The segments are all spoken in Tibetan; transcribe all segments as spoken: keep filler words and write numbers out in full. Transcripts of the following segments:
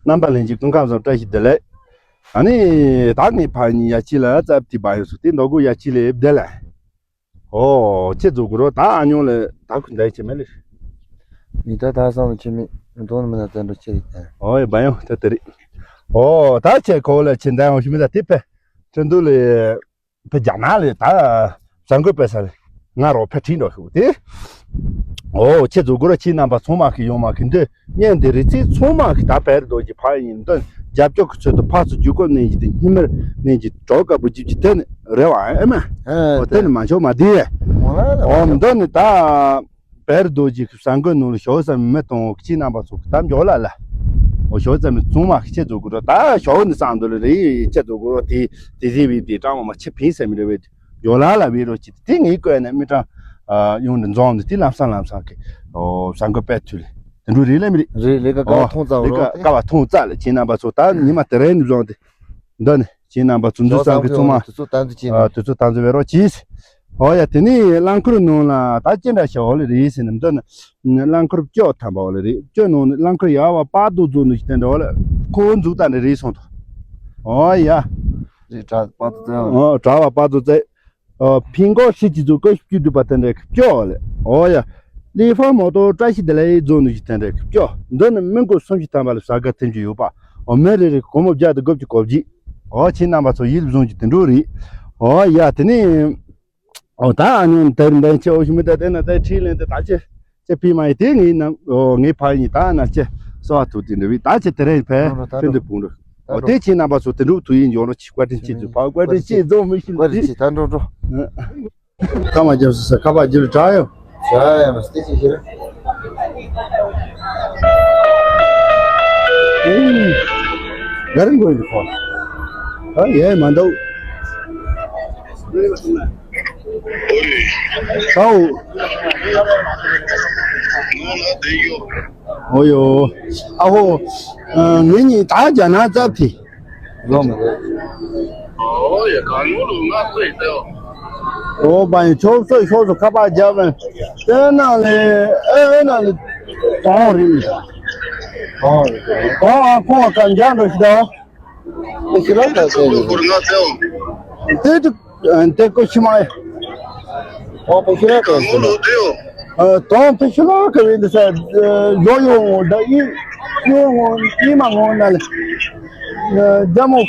རྣམ་པ་ལྷན་རྒྱས་སྐུ་ཁམས་བཟང་། བཀྲ་ཤིས་བདེ་ལེགས། ཨ་ནི་ད་ངའི་ཕ་ཡིན་ཡ་ཅི་ལ་ཙབ་ཏི་བ་ཡོད་སུ་དེ་འདོ་གུ་ཡ་ཅི་ལེ་བདེ་ལེགས། ཨོ་ཁྱེད་ཚོ་གུ་རོ་ད་ཨ་ཉོ་ལེ་ད་ཁུ་འདའ་ཆེ་མེ་ལེ། མི་ད་ད་སང་ལ་ཆེ་མི་མི་དོན་མི་ན་ཙན་འགྲོ་ཆེ་རེད། ཨོ་ཡ་བ་ཡོང་ད་དེ་རེད། ཨོ་ད་ཁྱེད་ཁོ་ལ་ཆེ་འདའ་ཡོང་ཤི་མི་ད་དེ་ཕེ་ཁྲི་འདུ་ལེ། ཕེ་རྒྱ་ནག་ལས་ད་བཟང་གོས་པེ་ས་ལས་ང་རོ་ཕེ་ཁྲིད་འགྲོ་ཤོག་དེ། ཨོ་ཁྱེད་ཚོ་གུ་ར་ཁྱེད་རྣམ་པ་ཚང་མ་གི་ཡོང་མ་གི་འདོད་ཉན་དེ་རི་ཚིག་ཚང་མ་གི་ད་བེར་རྡོ་གི་ཕ་ཡིན་འདོད་རྒྱབ་སྐྱོར་གི་ཚོད་དུ་ཕར་ཚུར་རྒྱུག་གོ་ནས་ཀྱི་དེ་ཉི་མར་ནས་ཀྱི་གྲོགས་དཀར་པོ་ཇིབ་ཀྱི་དེ་ནི་རེ་བ་ཨེ་མ། ཨོ་དེ་ནི་མ་ཆོག་མ་དེ། ཨོ་འདོད་ནི་ད། བེར་རྡོ་རྗེ་གི་བཟང་གོས་ནང་ལ་ཞོགས་ཙམ་མི་གཏོང་ཁྱི་རྣམ་པ་ཚོ་གི་དམ་འཇོག་ལ་ལ། འོ་ཞོགས་ཙམ་མི་ཚང་མ་ཁྱེད་ཚོ་གུ་རོ་ད་ཞོགས་ནི་སང་འདོད་ལ་རེད་ཁྱེད་ཚོ་གུ་རོ་དེ་དེ་དེ་བི་དེ་ཀྲང་མ་མ་ཆེ་ཕིན་ས་མི་རེ་བས་འཇོག་ལ་ལ་བི་རོ་ཅི་དེ་ངའི་བཀོད་ནས་མི་ཀྲང་ཡོང་ནས་འཛོམས་ནས་དེ་ལམ་སང་ལམ་སང་གི་ཨོ་བཟང་གོས་པད་ཐུལ་དེ་འགྲོ་རེད་ལ་མི་རེད། རེད་ལས་ཀ་ཀ་བ་ཐོང་ཙག་རོ་ཀ་བ་ཐོང་ཙག་ལ་ཁྱེད་རྣམ་པ་ཚོ་ད་ཉི་མ་དེ་རེད་ནས་འཛོམས་ཏེ་འདོད་ནས། ཁྱེད་རྣམ་པ་ཚོ་འདུ་ཚང་གི་ཚང་མ་དུས་ཚོད་དམ་འཛིན་བྱེད་ཨ་དུས་ཚོད་དམ་འཛིན་བྱེད་རོགས་གྱིས། ཨོ་ཡ་དེ་ནས་རླངས་འཁོར་ནང་ལ་ད་ཅི་འདྲ་ཞིག་འོ་ལེ་རེད་ཟེར་ནས་འདི་ནི་རླངས་འཁོར་བཅོ་ཐམ་པ་འོ་ལེ་རེད། བཅོ་ནང་ནས་རླངས་འཁོར་ཡ་བ་པ་དུ་རྫོགས་ནས་ཞིག་དེ་འདྲ་འོ་ལེ་ཁོ་འཛུགས་ད་ནས་རེད་སོང་དོ། ཨོ་ཡ། རེད་དྲ་པ་དུ་ཙེ་ཨོ་དྲ་བ་པ་དུ་ཙེ། ཨོ་ཕིང་གོ་ཧྲི་ཅི་ཛུ་ཀོ་ཤི་ཀྱུ་དུ་པ་དེ་འདྲ་གི་བཅོ་འོ་ལེ། ཨོ་ཡ། ལི་ཧྥ་མོ་ཏོ་བཀྲ་ཤིས་བདེ་ལེགས་རྫོགས་ནས་ཞིག་དེ་འདྲ་གི་བཅོ་འདི་ནི་མི་མགོ་སུམ་ཅུ་ཐམ་པ་ལ་ཟ་ག་ཐེམ་གྱི་ཡོད་པ། ཨོ་མི་རེ་རེ་གི་སྒོར་མོ་བརྒྱ་དང་དགུ་བཅུ་གོ་བརྒྱད། ཨོ་ཁྱེད་རྣམ་པ་ཚོ་ཡིད་བཟུང་གི་དེ་འགྲོ་རེད། ཨོ་ཡ་དེ་ནས། ཨོ་ད་ཨ་ནི་དེར་འདན་ཆེ་ཨོ་ཤི་མི་ད་དེ་ན་དེ་ཁྲིད་ལེན་དེ་ད་ཆེ་ཆེ་ཕི་མ་ཡི་དེ་ངའི་ནམ་ཨོ་ངའི་ཕ་ཡིན་ད་ན་ཆེ་སོ་བ་ཐུག་དེ་འདྲ་བི་ད་ཆེ་དེ་རེ་ཕེ་ཕེ་འདི་བུང་རུ་ཨོ་དེ་ཁྱེད་རྣམ་པ་ཚོ་དེ་འགྲུབ་ཐུག་ཡིན་ཡོང་རོ་ཆི་བཀའ་དྲིན་ཆེ་ཚུ་ཕ་བཀའ་དྲིན་ཆེ་རྫོགས་མི་ཤི་བཀའ་དྲིན་ཆེ་ད་འགྲོ་འགྲོ། ཁ་མ་རྒྱབ་སོ་ས་ཁ་པར་རྒྱབ་དྲག་ཡོད། བྱ་ཡ་མ་སྟེ་ཅི་ཞིག་རེད། ག་རེ་འགྲོ་ཡིན་ཁོ། ཨ་ཡེ་མ་འདུག་ཨའོ། ཨོ་ཡོ། ཨ་ཧོ། ངེད་གཉིས་ད་རྒྱ་ནག་ཙབ་ཐི། ལོ་མ་རེད། ཨོ་ཡ་གང་ཡོང་ལུགས་ང་ཚོས་ལྟ། ཨོ་བ་ཡི་ཆོག་ཚོད་ཤོག་ཚོ་ཁ་པར་རྒྱབ་པས། དེ་ནང་ལས་ཨེ་ཨེ་ནང་ལས་གང་རེད། གང་རེད། གང་ཨ་ཁོང་ཨ་ཀ་འཇང་འགྲོ་ཤི་ད། ཤི་ལ་ད་ཚོད་རེད། དེ་དུ་དེ་ཀོ་ཤི་མ་ཡ། ཨོ་པེ་ཤི་ར་ཏོ་ཟེར་ལ། ཨ་དོང་པེ་ཤི་ར་ག་བིན་དི་ས་ཡོ་ཡོ་ངོ་ད་ཡི་ཡོ་ངོ་ཡི་མ་ངོ་ན་ལེ། རྒྱ་མོ་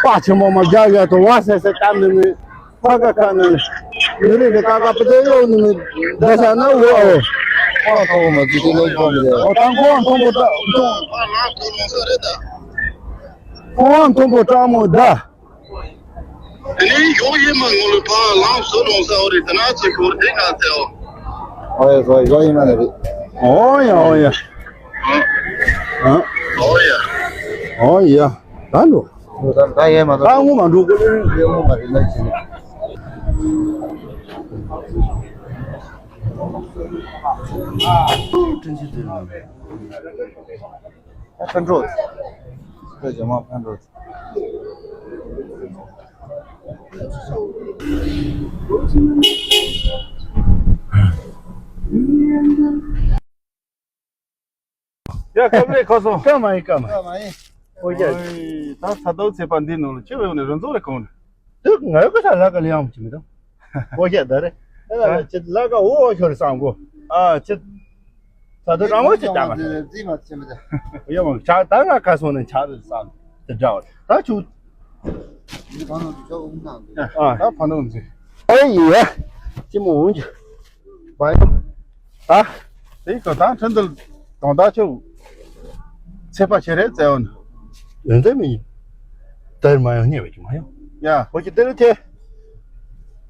པ་ཆེན་མོ་མ་རྒྱ་རྒྱ་དོ་བ་སེ་སེ་ཀ་ནི་ནི་ཕ་ཀ་ཀ་ནི་ནི་རི་རི་ཀ་ཀ་པེ་ཏེ་ཡོ་ནི་ནི་ད་ས་ན་ཝ་ཨོ། ཨོ་ཐོ་མ་ཙི་ཏི་ལོ་ཀོ་མི་ལེ། ཨོ་ཐང་ཀོ་ཐོང་པོ་ཏ་ཐོང་ཁོང་ཐོང་པོ་ཏྲ་མོ་ད། དེ་ནས་ཡོག་ཡེ་མ་ངོ་ལ་ཕ་ལང་སོ་ལོང་ས་འོ་རེད་དེ་ན་ཚེ་ཁོར་དེ་ང་ཚེ་འོ། ཨོ་ཡ་ཟོ་ཡོག་ཡེ་མ་ནི་རེད། ཨོ་ཡ་ཨོ་ཡ། ཨ། ཨོ་ཡ། ཨོ་ཡ། ད་འགྲོ། ད་ད་ཡེ་མ་ད། ད་ངོ་མ་འགྲོ་གོ་ལེ་ཡེ་ངོ་མ་རེད་ན་ཅི་ནི། ཕན་གྲོགས། ཁོས་ཇོ་མ་ཕན་གྲོགས། ཡ་སྐབས་རེ་ཁ་སོང་། སྐབས་མ་ཡིན་སྐབས་མ་ཡིན། ཨོ་ཡ། ད་ས་རྡོ་ཚེ་པ་འདི་ནང་ལ་ཅི་བས་ནས་རི་འཛོག་རེ་གང་ནས། དུ་ངའི་ཀ་ས་ལ་ཀ་ལ་ཡང་མི་ཆི་མི་དང་། ཨོ་ཡ་ད་རེ། ཨ་ལ་ལ་ཅི་ལ་ཀ་འོ་འོ་ཤོར་སང་གོ། ཨ་ཅི། ས་རྡོ་རང་འོ་ཅི་ལྟ་མ། ཡ་མ་ཆ་ད་ང་ཀ་སོང་ནས་ཆ་རེ་སང་དེ་འདྲ་བ་ད་ཆུ། ཨ་ད་ཕ་ནོ་མཛེས། ཨེ་ཡ། ཅི་མོ་འོང་ཅི། བ་ཡོ། ད། དེ་ག་ད་ཁྲིན་དུ་དོང་ད་ཆུ། ཚེ་པ་ཆེ་རེད་ཙེ་འོན། ཡོན་ཏན་མི། དེར་མ་ཡོང་ཉེ་བའི་ཀྱི་མ་ཡོང་། ཡ། ཧོ་ཀྱི་དེ་རུ་ཐེ།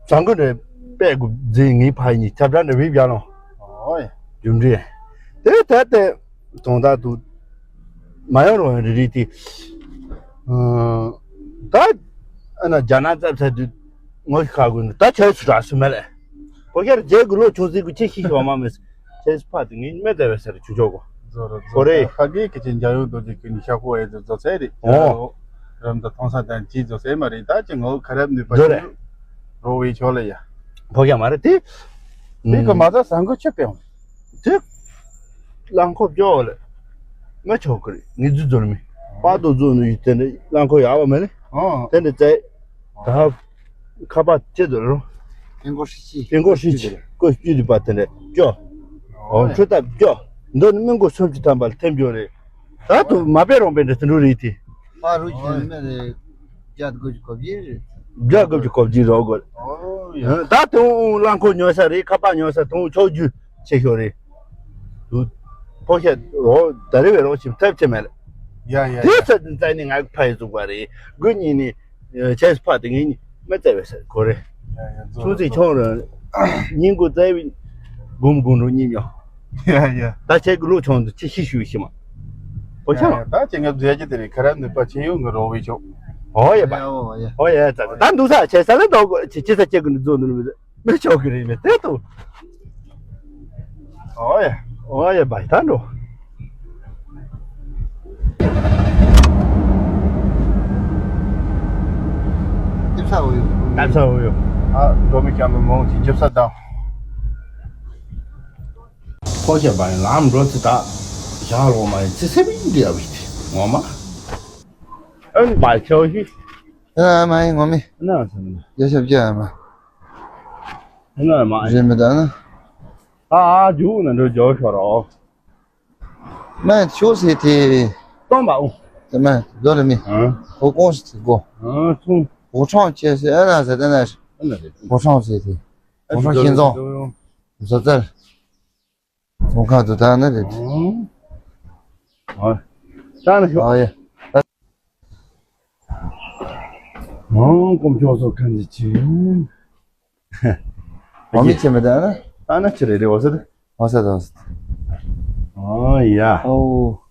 བཟང་གི་རེད། པད་དགུ་རྫིང་ངའི་ཕ་ཡིན་ཁྱབ་བསྒྲགས་འདྲ་བིབ་ཡ་ལོང་། ཨོ་ཡ། རྒྱུ་འབྲས། དེ་ཐད་དེ། དོང་ད་དུ། མ་ཡོང་རུང་རི་རི་དེ། ད། ཨ་ན་རྒྱ་ནག་ཙབ་ཚ་དུས། ངོ་ཤི་ཁ་དགོས་ནི་ད་ཆོས་སུ་རག་སུ་མེད་ལས། ཁོ་ཁྱེར་རྗེས་དགུ་ལོ་ཆུང་སྲིད་དགུ་ཆེ་ཤི་ཤི་བ་མ་མེད། ཆེས་ཕ་དེ་ངའི་མེ་བཙའ་བའི་སར་ཆུ་ཆོག་གོ། ཁོ་རེ། ཁ་གི་ཁི་ཆེན་འཇའ་ཡོད་དོ་ཅིག་གི་ནི་ཤ་ཁོ་ཨེ་ཙོ་ཙོ་ཚེ་རེད། ཨོ། རམ་ད་ཐོང་ས་དང་ཅི་ཙོ་ཚེ་མ་རེད་ད་ཅི་ངོ་ཁ་རབ་ནུས་པ་ཅི་རོ་བའི་ཆོག་ལ་ཡ། ཕོ་ཡ་མ་རེད་དེ། དེ་གི་མ་ད་ཟང་གོ་ཆོད་པའི་ཧོང་། དེ། རླངས་འཁོར་བཅོ་ལེ། མི་ཆོག་གི་རེད། ངས་རྫུ་འཛོལ་མི། པར་དུ་རྫུ་ནི་ཡུལ་དེ་འདྲ་རླངས་འཁོར་ཡག་པ་མེད་ལེ། ཨོ། དེ་འདྲ་བཙལ། ད་ཁ་པར་ཅི་འདུག་རོ། ཕིང་གོ་ཧྲི་ཅི། ཕིང་གོ་ཧྲི་ཅི་ཀོ་བཅུ་དུ་པ་དེ་འདྲ་སྐྱོ། ཨོ་འཕྲུལ་ཐབ་སྐྱོ། འདི་ནི་མི་མགོ་སུམ་ཅུ་ཐམ་པ་ལ་ཐེམ་སྐྱོ་རེད། ད་དུ་མ་པའི་རོང་པའི་འདྲ་དེ་འགྲོ་རེད་དེ། པ་རུ་ཆེན་མེད་རེད། བརྒྱ་དགུ་བཅུ་གོ་བརྒྱད་རེད། བརྒྱ་དགུ་བཅུ་གོ་བརྒྱད་རོགས་དགོས། ཨོ་ཡ། ད་དུང་རླངས་འཁོར་ཉོ་ས་རེད། ཁ་པར་ཉོ་ས་དུང་ཕྱོགས་བརྒྱུད་ཆེ་ཤོས་རེད། དུ་ཕོ་ཤ་རོགས་ད་རེ་བའི་རོགས་ཞིམ་ཐབས་ཆེ་མེད་ལ། ཡ་ཡ་དེ་ཡ། ཚ་དུ་བཙལ་ནས་ང་ཕ་ཡི་བཙུགས་པ་རེད། དགུ་གཉིས་ནས་ཆེས་ཕ་དེ་ངེད་གཉིས་མི་བཙལ་བའི་ས་གོ་རེད། ཡ་ཡ། ཆུང་ཙེ་ཆུང་རུ་ཉིན་གུང་བཙལ་བའི་འགུམ་འགུམ་རུ་གཉིས་མྱོང་། ཡ་ཡ། ད་ཁྱེད་ཀྱི་ལུགས་ཆུང་དུ་ཅི་ཤི་ཤུ་ཤི་མ། ཨོ་ཆ་ཡ་ཡ། ད་ཁྱེད་ངའི་མཛད་རྗེས་དེ་རིང་ཁ་ར་ནུས་པ་ཆེ་ཡོང་གི་རོགས་བེད་ཆོག་ཨོ་ཡ་པ། ཨོ་ཡ། ཨོ་ཡ་ད་ད་འདུག་ས་ཆེ་ས་ལ་འདོག་གོ་ཆེ་ཆེ་ས་ཁྱེད་ཀྱི་འདུག་འཛོ་འདུག་མི་མི་ཆོག་གི་རེད་མི་དེ་དུ། ཨོ་ཡ། ཨོ་ཡ་པ་ད་འགྲོ། ཅིབ་ས་འོ་ཡོ། ཅིབ་ས་འོ་ཡོ། ཨ་འགྲོ་མི་ཀྱང་མི་མང་ཆེ་ཅིབ་ས་དང་། ཁོ་བྱས་པ་ཡིན་ལམ་འགྲོ་ཚེ་ད་ཞག་ལོ་མ་ཡིན་ཚེ་སེ་བི་འདི་ཡ་བི་དེ་ངོ་མ། ཨན་པ་ཆོ་ཤི། ཨ་མ་ཡིན་ངོ་མི། ན་སེ་ན། ཡ་ཤབ་ཀྱ་ཡ་མ། ན་མ་རེ་མི་ད་ན། ཨ་ཨ་ཇུ་ན་འགྲོ་ཇོ་ཤོ་རོ། མ་ཆོ་སེ་དེ། སྟོན་པ་ཨུ། དེ་མ་རྡོ་རེ་མི། ཨ་ཁོ་ཀོང་སི་དེ་གོ། ཨ་ཚུང་། ཕོ་བྲང་ཆེ་སེ་ཨ་ན་སེ་དེ་ན། ཨ་ན་རེ། ཕོ་བྲང་སེ་དེ། ཕོ་བྲང་ཤིང་རྫོང་། བཟོ་རྩལ། ཚོང་ཁང་དུ་ད་ནི་རེད། ཨོ། ད་ནི་ཤོག་ཨ་ཡ། ཨོ་དཀོན་མཆོག་སོགས་གང་གི་ཆེ། ཨོ་མི་ཆེ་མི་ད་ན། ད་ནི་ཆེ་རེད་རེད་འོ་ཟེར། འོ་ཟེར་འོ་ཟེར། ཨོ་ཡ། ཨོ།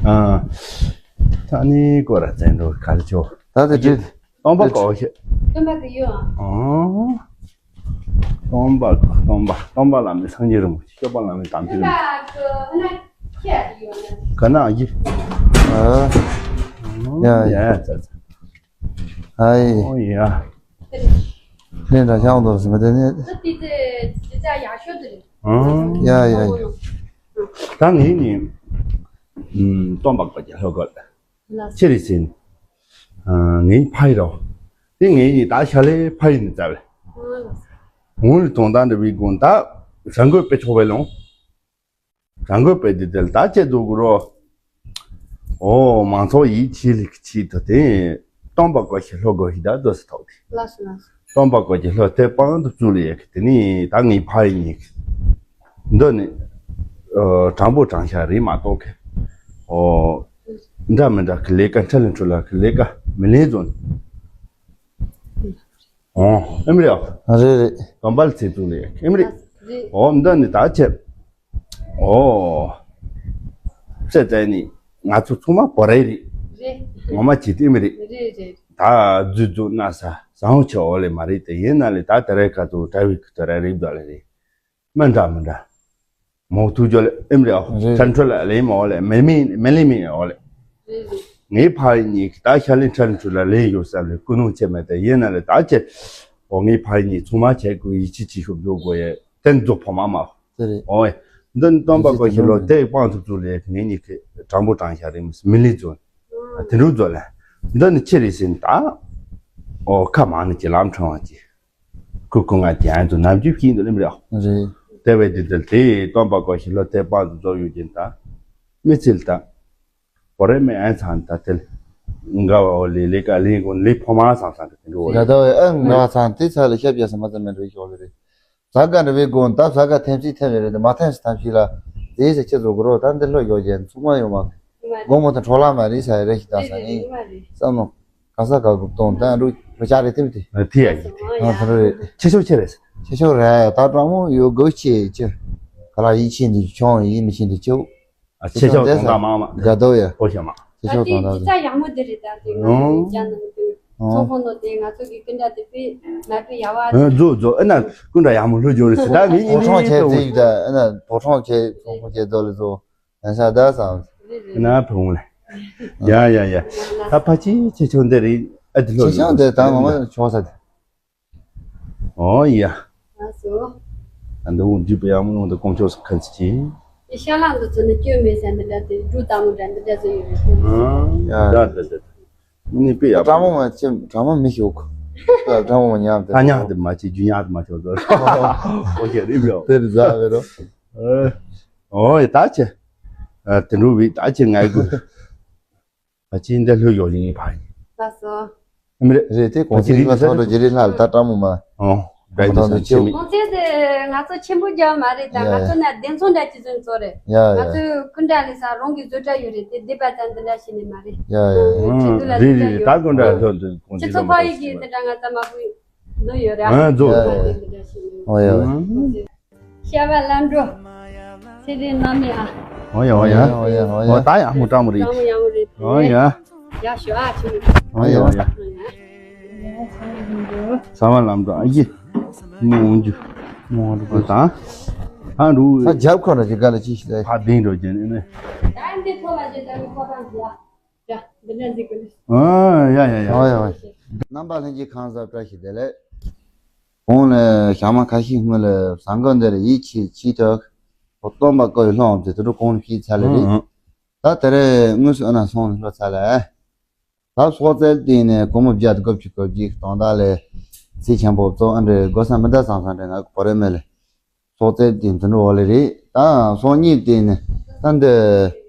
ཨ། ད་ནི་ཀོ་ར་བཙན་འགྲོ་གལ་ཆོ། ད་དེ་དུས། སྟོན་པ་གོ་ཤེས། སྟོན་པ་གི་ཡོད་ཨང་། ཨོ། སྟོན་པ་སྟོན་པ་སྟོན་པ་བླ་མེད་སངས་རྒྱས་རིན་པོ་ཆེ། སྐྱོབ་པ་བླ་མེད་དམ་ཆོས་རིན་པོ་ཆེ། ག་ན་ཨ་ཡི། ཨ། ཡ་ཡ་ཡ་ཙ་ཙ། ཨ་ཡི། ཨོ་ཡ། ལན་འདྲ་ཤང་དོར་སི་མ་དེ་ནི། ཨ། ཡ་ཡ་ཡ། ད་ངས་ནི། ཨུམ། སྟོན་པ་གོ་ཀྱི་ལྷོ་གོ། ལགས། ཅི་རེད་ཟེར་ན། ཨ། ངའི་ཕ་ཡི་རོ། དེ་ངའི་ཉིད་ད་ཤ་ལའི་ཕ་ཡི་ནི་རྩ་བས། ཨ་ལགས། འོང་ལི་དོང་དང་འདྲ་བའི་དགོན་ད་རང་འགོད་པའི་ཆོག་པའི་ལོང་། རང་འགོད་པའི་འདི་དེ་ལ་ད་ཅི་འཛུགས་དགོས་རོ། ཨོ་མང་ཚོགས་ཡིད་ཆེས་ལེགས་ཆེད་དུ་དེ་སྟོན་པ་གོ་ཤི་ལྷོ་གོ་ཤི་ད་རྡོ་སི་ཐོག་དེ། ལགས་སོ་ལགས་སོ། སྟོན་པ་གོ་ཤི་ལྷོ་དེ་པང་དུ་བཙུགས་ལ་ཡ་གི་དེ་ནི་ད་ངའི་ཕ་ཡི་ཉིད་ཀྱི། འདི་ནི། ཨ། དྲང་པོ་དྲང་བཞག་རེད་མ་གཏོགས་ཁེ། ཨོ། འདྲ་མི་འདྲ་གི་ལས་ཀ་འཕྲལ་འཕྲུལ་ལ་གི་ལས་ཀ་མི་ལས་བཟོ་ནི། ཨོ། ཨེ་མི་རེད་ཨ། རེད་རེད། དམ་པ་ལ་ཚེ་བཙུགས་ལས་ཀ་ཨེ་མི་རེད། རེད། ཨོ་འདི་ནི་ད་ཆེ། ཨོ། བཤད་ཙང་ནི་ང་ཚོ་ཚང་མ་བོད་རིགས་རེད། རེད། ངོ་མ་བྱེད་དུས་ཨེ་མི་རེད། རེད་རེད། ད་རྫུ་འཛུགས་ན་ས་བཟང་བོ་ཆེ་འོ་ལེ་མ་རེད་དེ་ཡིན་ན་ལེ་ད་དེ་རེད་ཁ་ཐུག་དྲ་བའི་ཁུ་ཐུག་ར་རེད་བདག་ལེ་རེད། མི་འདྲ་མི་འདྲ། མོག་ཐུག་ཅོ་ལེ་ཨེམ་རེ་ཨོ། རེད། ཁྲན་ཁྲོ་ལ་ལེ་མོ་ལེ་མེ་མེ་མེ་ལེ་མེ་ཨོ་ལེ། རེད་རེད། ངའི་ཕ་ཡི་ཉིད་ད་ཤ་ལེ་ཁྲན་ཁྲོ་ལ་ལེ་ཡོད་ས་ལེ་ཀུ་ནུ་ཆེ་མེ་ད་ཡིན་ན་ལེ་ད་ཆེ། ཨོ་ངའི་ཕ་ཡི་ཉིད་ཚང་མ་ཆེ་ཀུ་ཡི་ཆི་ཆི་ཤུབ་འཇོག་གོ་ཡེ་ཏན་རྫོ་ཕོ་མ་མ། དེ་རེད། ཨོ་ཡེ། འདི་ནི་སྟོན་པ་གོ་ཤི་ལོ་དེ་པང་དུ་བཙུགས་ལེ་ངའི་ཉིད་ཀྱི་དྲང་པོ་དྲང་ཤ་རེ་མི་ལི་རྫོ། དེ་འདྲ་རྫོ་ལེ། འདི་ནི་ཆི་རེད་ཟེར་ན་ད། ཨོ་ཁ་མང་ནི་ཀྱི་ལམ་ཕྲེང་བ་ཀྱི། ཁུ་ཁུ་ང་ཅན་དུ་ནམ་རྒྱུན་སྐྱིད་འདུག་ལེམ་རེད། རེད། དེ་བས་དེ་དེ་དེ་སྟོན་པ་གོ་ཤི་ལོ་དེ་པང་དུ་རྫོགས་ཡོད་ཀྱིན་ད། མི་ཚིལ་ད། བོ་རེ་མི་ཨན་ཚང་ད་དེ། འགའ་བ་འོ་ལེ་ལེ་ཀ་ལེ་གོ་ལེ་ཕོ་མ་ཚང་ཚང་གི་དེ་འགྲོ་འོ་ཡ་ལེ། ད་བས་ཨ་འགའ་ཚང་དེ་ཚ་ལེ་ཤབ་རྒྱ་ས་མ་ཚ་མེད་འགྲོ་ཡི་ཤོག་ལེ་རེད། ས་ག་འདྲ་བའི་དགོན་ད་ས་ག་ཐེམ་སི་ཐེམ་རེ་རེ་མ་ཐེམ་སི་ཐམ་ཤི་ལ་དེའི་ས་ཆེ་བཟོ་གི་རོ་ད་འདི་ལྷོ་ཡོ་ཅན་ཚུགས་མ་ཡོང་མ་དགོང་མོ་དང་འཕྲོ་ལ་མ་རི་ས་རེ་ཞིག་ད་ས་ནི་བསམ་མོ་ག་ས་ག་གུབ་གཏོང་ད་འགྲོ་རོ་ཆ་རེ་ཐེམ་དེ་ཨ་དེ་ཡ་ཡིན་དེ། ཨ་ད་རེ་ཆེ་ཆོག་ཆེ་རེད། ཆེ་ཆོག་རེད་ད་དྲང་མོ་ཡོ་གོ་ཆེ་ཆེ་ག་ལ་ཡིད་ཆེས་འདི་ཆོང་ཡིད་མི་ཆེས་འདི་ཆེའུ་ཨ་ཆེ་ཆོག་དོན་དག་མང་མ་དགའ་དོ་ཡ་ཨོ་ཤ་མ། ཆེ་ཆོག་དོན་དག་ད་དེ་ཡག་མོ་དེ་རེད་ད་དེ་ང་ཚོ་ཡང་ནང་དུ། ཚོང་ཁང་ནང་དེ་ང་ཚོ་གི་སྐུ་འདྲ་དེ་དཔེ་མ་དཔེ་ཡག་བ། ཨ་རྫོ་རྫོ་ཨ་ན་སྐུ་འདྲ་ཡག་མོ་ལྷོད་འཇོག་རེད་ཟེར་ད་ངས་ཡིན་ཕོ་བྲང་ཆེ་ཚིག་ད་ཨ་ན་ཕོ་བྲང་ཆེ་ཚོང་ཁང་ཆེ་རྫོ་ལ་རྫོ་ཨ་ས་ད་སང་ན་ཕུང་ལ་ཡ་ཡ་ཡ་ད་ཕ་ཆི་ཆེ་ཆུང་འདི་རེད་ཨ་དེ་ལྷོད་ཆེ་ཆུང་དེ་ད་ངོ་མ་ཆོག་ས་དེ་ཨོ་ཡ། ཨ་སོ། ཨ་འདི་འོང་རྒྱུ་པའི་ཡག་མོ་འོང་དུ་དཀོན་མཆོག་སུ་ཁན་ཚི་ཆི། ཤ་ལག་འདི་ཚོ་ནི་སྐྱོན་མེད་ཟེར་འདི་འདྲ་དེ་འབྲུ་དྭངས་མོ་འདྲ་འདི་འདྲ་ཚོ་ཡོད་རེད། ཨང་། ཡ། ད་ད་ད། ནི་པི་ཡ། ཀྲ་མོ་མ་ཅི་ཀྲ་མོ་མི་ཤོག་ཀྲ་མོ་མ་ཉམས་ཏེ། ད་ཉག་དེ་མ་ཅི་རྒྱུ་ཉག་དེ་མ་ཆོག་ཟེར། ཨོ་ཁེ་རིབ་ཡོ། དེ་རི་ཛ་བེ་རོ། ཨོ་ཡ་ད་ཅི། དེ་འགྲོ་བི་ད་ཅི་ངའི་གུ། ཨ་ཅི་འདི་ལྷོད་ཡོད་ཅིག་ཡིན་ཕ་ཡིན། ལགས་སོ། ཨ་མི་རེད། རེད་དེ་གོང་ཚེ་ལ་ཐོག་ཏུ་ཇི་རི་ལྷ་ལ་ད་ཀྲ་མོ་མ། ཨོ། བྲའི་དུ་སང་ཆེ་མི། གོང་ཚེ་དེ་ང་ཚོ་ཆེན་པོ་རྒྱག་མ་རེད་ད། ཡ་ང་ཚོ་ན་བདེན་འཚོང་འདྲ་ཅི་ཚོད་ཚོ་རེད། ཡ་ཡ། ང་ཚོའི་སྐུ་འདྲ་ལས་ས་རང་གི་བཟོ་གྲྭ་ཡོད་རེད་དེ་སྡེ་པ་ཙམ་འདི་འདྲ་ཞིག་ནས་མ་རེད། ཡ་ཡ། ཨང་། ཁྱེད་ཚོ་ལ་རེད་རེད་རེད། ད་སྐུ་འདྲ་ཚོ་འདི་གོང་ཚེ་ཚོ་ཕ་ཡི་གི་འདི་འདྲ་ང་ཚོ་མ་བུ་ལོ་ཡོད་རེད་ཨ། ཨང་། ཚོ་འདི་འདྲ་ཞིག་ནས། ཨོ་ཡ། ཨང་། ཤ་བ་ལམ་འགྲོ། ཚེ་རིང་རྣམ་གཉིས་ཨ། ཨོ་ཡ་ཨོ་ཡ། ཨོ་ཡ་ཨོ་ཡ། ཨོ་ད་ཡག་མོ་ཀྲ་མོ་རེད། ཀྲ་མོ་ཡག་མོ་རེད། ཨོ་ཡ། ཡག་ཤོས་ཨ་ཆུ། ཨོ་ཡ་ཨོ་ཡ། ས་བ་ལམ་འགྲོ་ཨ་ཡི། མོ་འོང་རྒྱུ། མོ་འོང་རྒྱུ་དང་། ཨ་རུ། ས་རྒྱབ་ཁོ་ན་ཅི་ག་ལ་ཅི་ཞིག་ལས། ཕ་བདེན་འགྲོ་རྒྱུ་ནི་ནི། ད་འདི་ཐོག་ལ་ཅི་ལྟ་བུ་ཁོ་རང་ཡ། ཡ། འདི་འདྲ་འཛིན་དགོས་ནི། ཨ་ཡ་ཡ་ཡ། ཨོ་ཡ་ཨོ་ཡ། རྣམ་པ་ལྷན་རྒྱས་གང་ཟག་བཀྲ་ཤིས་བདེ་ལེགས། གོང་ལ་ཞག་མ་ཁ་ཤས་སྔོན་ལ་ཟངས་དཀར་འདི་ལ་ཡིད་ཆེས་ཆེས་ཐོག་སྟོན་པ་བཀའ་ཡི་ལྷུང་དེ་དུ་གོང་ལ་ཕྱིས་ཚར་ལ་རེད། ཨང་། ད་དེ་རེས་དངོས་སུ་ཨ་ན་སོང་ལ་ལྷོད་ཚར་ལ། ད་སོག་རྩལ་སྟེང་ནས་སྒོར་མོ་བརྒྱ་དང་དགུ་བཅུ་གོ་བརྒྱད་ཀྱི་དོན་དག་ལས་ཚིག་ཆེན་པོ་གཙོ་ཨ་འདྲ་དགོས་ས་མི་འདྲ་བསམ་བསམ་འདྲ་ང་གི་བོ་རེ་མེད་ལ། སོག་རྩལ་དེ་འདི་འགྲོ་བ་ལས་རེད། ད་སོག་གཉིས་དེ་ནི་ད་འདི་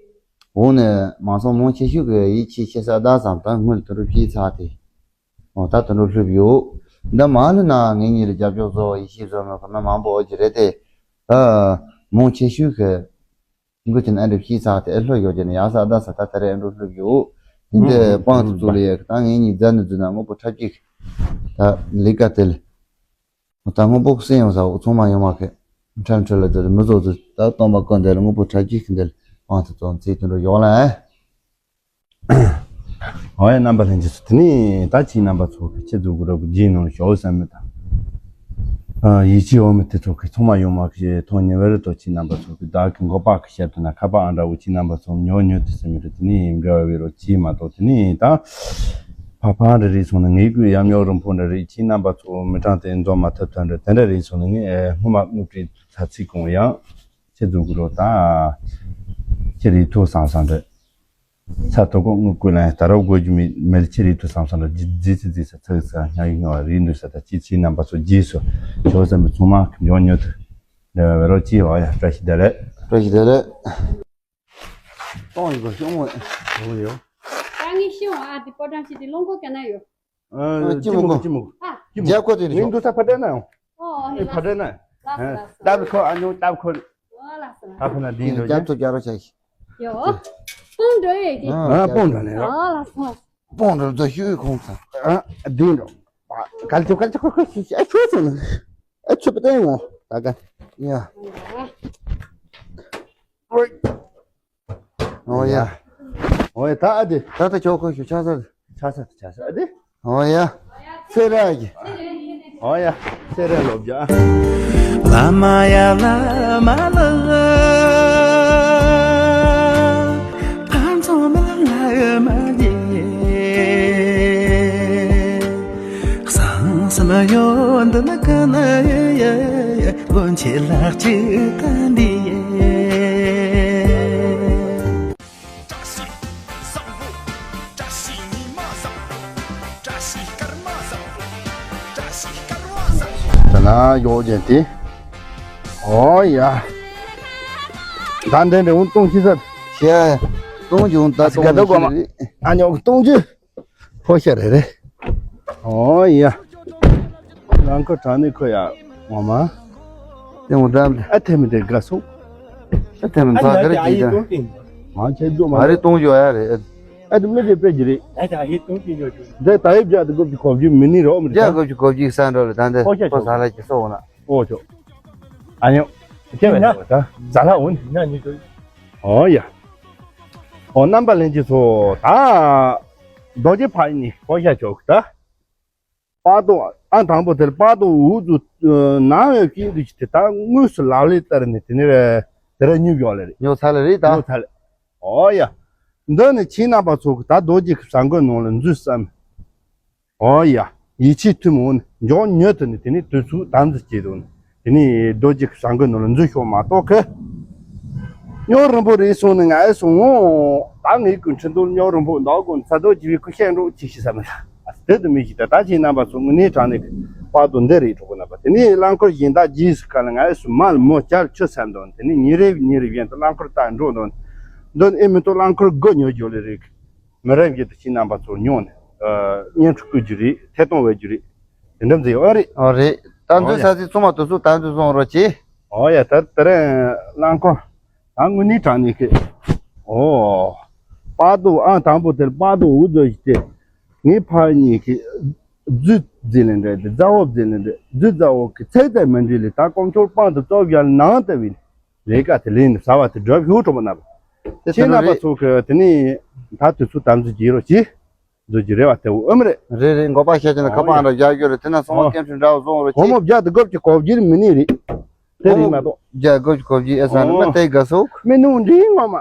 འོང་ནས་མང་སོང་མང་ཆེ་ཤོས་ཀྱི་ཡིད་ཆེས་ཆེ་ས་ད་བསམ་ད་དངུལ་དུ་རུ་ཕྱིས་ཚར་ཏེ། འོ་ད་དུ་རུ་ལྷུབ་ཡོད། འདི་མ་ལ་ན་ངེད་གཉིས་ལ་རྒྱབ་སྐྱོར་བཟོ་བ་ཡིད་ཆེས་བཟོ་མི་ཁོ་ན་མང་པོ་འོ་ཅི་རེད་དེ། ད་མང་ཆེ་ཤོས་ཀྱི་འགུལ་ཐེན་ཨ་འདྲ་ཕྱིས་ཚར་ཏེ་ཨེ་ལྷོད་ཡོད་ཀྱི་ནི་ཡག་ས་ད་ས་ད་ད་རེ་ཨེ་འགྲོ་ལྷུབ་ཡོད། དེ་འདི་སྤང་དུ་བཙུགས་ལ་ཡོད་ད་ངེད་གཉིས་རྫ་ནི་རྫུ་ན་དངོས་པོ་འཁྲབ་ཀྱི་ད་ལི་ཀ་དེ་ལ། ད་དངོས་པོ་གསན་ཡོང་ས་འོག་ཚང་མ་ཡོང་མ་ཁེ། ཁྲལ་ཁྲལ་ལ་དེ་མི་བཟོ་ཚུལ་ད་སྟོན་པ་ཀུན་དེ་ལ་དངོས་པོ་ཁྲལ་གྱིས་ཁེ་འདི་ལ་དབང་དུ་བཙོང་ཚིག་དུ་འགྲོ་ཡོང་ལ་ཨེ། ཨོ་ཡ་རྣམ་པ་ལྷན་རྒྱས་ཚོ་དེ་ནས་ད་ཅིག་རྣམ་པ་ཚོ་གི་ཁྱེད་ཚོ་གི་རོགས་ཀྱི་རྗེས་ནང་ཞོག་བསམ་མེད་དང་། ཡིད་ཆེས་འོ་མི་དེ་ཚོ་གི་ཚང་མ་ཡོང་མ་ཁེ་ཐོག་ཉེ་བར་དུ་ཅིག་རྣམ་པ་ཚོ་གི་བདག་གི་མགོ་པ་གི་ཤར་དུ་ན་ཁ་པ་ཨ་འདྲ་བོ་ཅིག་རྣམ་པ་ཚོ་ཉོ་ཉོ་དེ་སེམས་མི་རེད་དེ་ནས་འབྲེལ་བ་བའི་རོགས་ཅིག་མ་གཏོགས་དེ་ནས་ད། ཕ་ཕ་འདྲ་རེད་སོང་ན་ངའི་སྐུའི་ཡམ་ཉོག་རིང་པོ་འདྲ་རེད་ཁྱེད་རྣམ་པ་ཚོ་མི་གྲངས་དེ་འཛོམས་མ་ཐུབ་ཐབས་འདྲ་དེ་འདྲ་རེད་སོང་ན་ངས་སྔོན་མ་དངུལ་བྲིས་ཚ་ཚིག་གོང་ཡང་ཁྱེད་ཚོ་གི་རོགས་ད་ཁྱེད་རེད་ཐུག་སང་སང་འདྲ་ཚ་ཐོ་གོ་དངུལ་བསྐུར་ལ་ད་རོགས་དགོས་རྒྱུ་མེད་མེད་ཁྱེད་རེད་ཐུག་སང་སང་འདྲ་རྗེས་རྗེས་ཚིག་རྗེས་ཚ་ཚིག་ས་ཉག་ཡིག་ཉོ་བ་རེད་འདུག་ས་ད་ཁྱེད་ཁྱེད་རྣམ་པ་ཚོ་རྗེས་སུ་ཞོགས་ཟམ་པའི་ཚོང་མ་གི་འཇོག་ཉོ་ཐུབ་འདྲ་བའི་རོགས་ཅི་བ་ཡ་བཀྲ་ཤིས་བདེ་ལེགས། བཀྲ་ཤིས་བདེ་ལེགས། གཏོང་ཡིན་པ་ཤོག་མོ། ཡོང་ཡོང་། ད་ངས་ཤི་འོང་ཨ་དེ་པོ་ཀྲང་ཞིག་དེ་ལོང་གོ་ག་ན་ཡོད། ཨ་ཅི་མོ་གོ་ཅི་མོ་གོ། ཨ། ཅི་མོ་རྒྱ་གོ་དེ་ནི་ངས་ཤོག་འདུག་ས་ཕ་དྲན་ན་ཡོང་། ཨོ་ཨེ་ཕ་དྲན་ན་ཡོང་། ལགས་སོ་ལགས་སོ། ལྟ་བུ་ཁོ་ཨ་ཉོ་ལྟ་བུ་ཁོ། ཨོ་ལགས་སོ་ལགས་སོ། ཨ་ཁོ་ན་དེ་འདྲ་རྒྱ་ཐོ་རྒྱ་རོ་ཆ་ཤི། ཡོ། སྤུངས་འགྲོ་ཡོད་ཀྱི། ཨ་སྤུངས་འགྲོ་ནས་རོ། ཨོ་ལགས་སོ་ལགས་སོ། སྤུངས་འགྲོ་ཚོ་ཤུ་ཁོང་ཚ། ཨ་དེ་འགྲོ། གལ་ཆེ་གལ་ཆེ་ཁོ་ཁོ་ཤི་ཤི་ཨ་ཁྱོད་ཚོ་ནི། ཨ་ཁྱོད་པ་བསྟན་འོང་ད་ག་ཡ། ཨོ་ཡ། ཨོ་ཡ། ད་ཨ་དེ། ད་ད་ཁྱོད་ཁོ་ཤུ་ཆ་ས། ཆ་ས་ཆ་ས་ཨ་དེ། ཨོ་ཡ། སེ་ར་གི། ཨོ་ཡ། སེ་ར་ལོ་བརྒྱ། བླ་མ་ཡ་བླ་མ་ལ། ཕན་ཚུན་མི་ལ་མ་ཡེ། གསང་སེམས་ཡོད་འདི་ན་ག་ན་ཡེ། སྔོན་ཆད་ལྷག་ཅིག་ག་འདི་ཡེ། བཀྲ་ཤིས་བཟང་པོ། བཀྲ་ཤིས་ཉི་མ་བཟང་པོ། བཀྲ་ཤིས་སྐར་མ་བཟང་པོ། བཀྲ་ཤིས་སྐར་མ་བཟང་པོ། ད་ན་ཡོག་ཅན་ཏེ། ཨོ་ཡ། ད་འདྲེ་འདྲེ་འུན་གཏོང་ཤི་ས། ཤེ། གཏོང་རྒྱུ་འུན་ད་ཨ་གཏོང་ག་ད་གོ་མ། ཨ་ཉོག་གཏོང་རྒྱུ། ཕོ་ཤ་རེ་རེ། ཨོ་ཡ། རང་ཁོ་དྲང་ནི་ཁོ་ཡ་ངོ་མ། དེ་ངོ་འདྲ་མི་འདྲ། ཨ་ཐེ་མི་དེ་དགའ་སོང་། ཨ་ཐེ་མི་ཚ་ག་རེ་ཅིག་དང་། མ་ཆེ་རྫོགས་མ་རེད་གཏོང་རྒྱུ་ཡ་རེད། ཨ་དེ་མི་དེ་དཔེ་གི་རེད། འདི་ད་ཡི་བརྒྱ་དེ་དགུ་བཅུ་གོ་བརྒྱད་མི་ནི་རོགས་མི་རེད། བརྒྱ་དགུ་བཅུ་གོ་བརྒྱད་ས་འགྲོ་རེད་ད་འདི་ཁོ་ཤ་ཁོ་ཆོག་ས་ལ་ཅི་སོ་འོ་ན། ཨོ་ཆོག་ཨ་ཉོ། ཁྱེད་བས་ད་ཟ་ལ་འོ་ནི། ཨོ་ཡ། ཨོ་རྣམ་པ་ལྷན་རྒྱས་ཚོ་ད། རྡོ་རྗེ་ཕག་ནི་ཁོ་ཤ་ཆོག་ད། པགས་མདོག་ཨ་དང་པོ་དེར་པགས་མདོག་འུ་ཚོ་ནང་བའི་སྐྱིད་འདུག་ཅི་དེ་ད་དངོས་སུ་ལག་ལེན་བསྟར་ནས་དེ་ནས་དེ་ར་ཉུབ་ཡོག་ལེ་རེད། ཉོ་ཚ་ལེ་རེད་ད། ཉོ་ཚ་ལེ། ཨོ་ཡ། འདི་ནི་ཁྱེད་རྣམ་པ་ཚོ་གི་ད་རྡོ་རྗེ་གི་བཟང་གོས་ནང་ལ་འཛུལ་བསམ། ཨོ་ཡ། ཡིད་ཆེས་ཐུན་མོང་ནི་མགྱོགས་མྱུར་དུ་ནི་དེ་ནི་དུས་ཚོད་དམ་འཛིན་བྱེད་དོ་ནི་དེ་ནི་རྡོ་རྗེ་གི་བཟང་གོས་ནང་ལ་འཛུལ་ཤོག་མ་གཏོགས་གི་རྙོག་རིང་པོ་རེད་སོང་ནས་ང་ཨེ་སོང་ངོ་། ད་ངའི་ཀུན་ཁྲི་འདུག་རྙོག་རིང་པོ་འདུག་དགོན་ས་རྡོ་རྗེ་བའི་ཁུ་ཤེས་འགྲོ་ཅིག་ཤི་ས་མེད་ལ། དེ་དུ་མི་ཤི་ད་ད་ཁྱེད་རྣམ་པ་ཚོ་དངོས་གནས་དྲང་ནས་པར་དུ་འདི་རེད་གྲོགས་པོ་རྣམ་པ། དེ་ནས་རླངས་འཁོར་གཞན་དག་རྗེས་སུ་ག་ལ་ང་ཨེ་སོང་མ་ལ་མོ་བཅར་ཆུ་ས་འདོན། དེ་ནས་ཉིན་རེ་ཉིན་རེ་བཞིན་དུ་རླངས་འཁོར་ལྟ་འགྲོ་འདོན། འདོན་ཨེ་མི་ཐུབ་རླངས་འཁོར་སྒོ་ཉོ་རྒྱུ་ལས་རིགས། མི་རབས་ཡིན་དུ་ཁྱེད་རྣམ་པ་ཚོར་མྱོང་ནས། ཨ། བརྙན་འཕྲིན་བསྐུར་རྒྱུ་རེད། ཐད་གཏོང་འོས་རྒྱུ་རེད། དེ་འདྲ་མཛད་ཡོད་རེད། ཨོ་རེད། ད་ཨོ་འཛུལ་ཡ། ས་ཚིགས་ཚང་མ་དུས་ཚོད་ད་འཛུལ་སོང་རོགས་གྱིས། ཨོ་ཡ། ད་དེ་རིང་རླངས་འཁོར་ད་དངོས་གནས་དྲང་གནས་ཀྱི། ཨོ། པར་དུ་ཨང་དང་པོ་དེར་པར་དུ་འུ་ཚོ་ཞིག་སྟེ། ངའི་ཕ་གཉིས་ཀྱི་རྫུས་རྫི་ལེན་འདྲ་དེ་རྫ་བོ་རྫི་ལེན་འདྲ་རྫུས་རྫ་བོ་གི་ཚེ་ཚད་མི་འདྲི་ལས་ད་ཀོང་ཆོར་པང་དུ་བཙོ་བཞག་ནང་ལྟ་བུ་ཡིན། ལས་ཀ་དེ་ལས་ནི་ཟ་བ་དེ་སྒྲུབ་ཤོག་གྲོགས་པོ་རྣམ་པ། དེ་ཁྱེད་རྣམ་པ་ཚོ་གི་དེ་ནི་ད་དུས་ཚོད་དམ་འཛིན་བྱེད་རོགས་གྱིས། འཛུལ་གྱི་རེད་བ་དེ་འུ་ཨམ་རེད། རེད་རེད། མགོ་པ་ཤ་ཅན་ཁ་པང་ར་རྒྱག་རྒྱུ་རེད། དེ་ན་སོང་བ་ཨོ་ཡ། སྐྱེམས་ཆུ་འདྲ་བོ་བཟུང་རོགས་གྱིས། སྒོར་མོ་བརྒྱ་དང་དགུ་བཅུ་གོ་བརྒྱད་མི་ནི་རེད། དེ་རེད་མ་གཏོགས། བརྒྱ་དགུ་བཅུ་གོ་བརྒྱད་ཨེ་ས་ནི་མི་ཨོ་དེ་དགའ་སོགས། མི་ནུ་འདྲིས་ངོ་མ།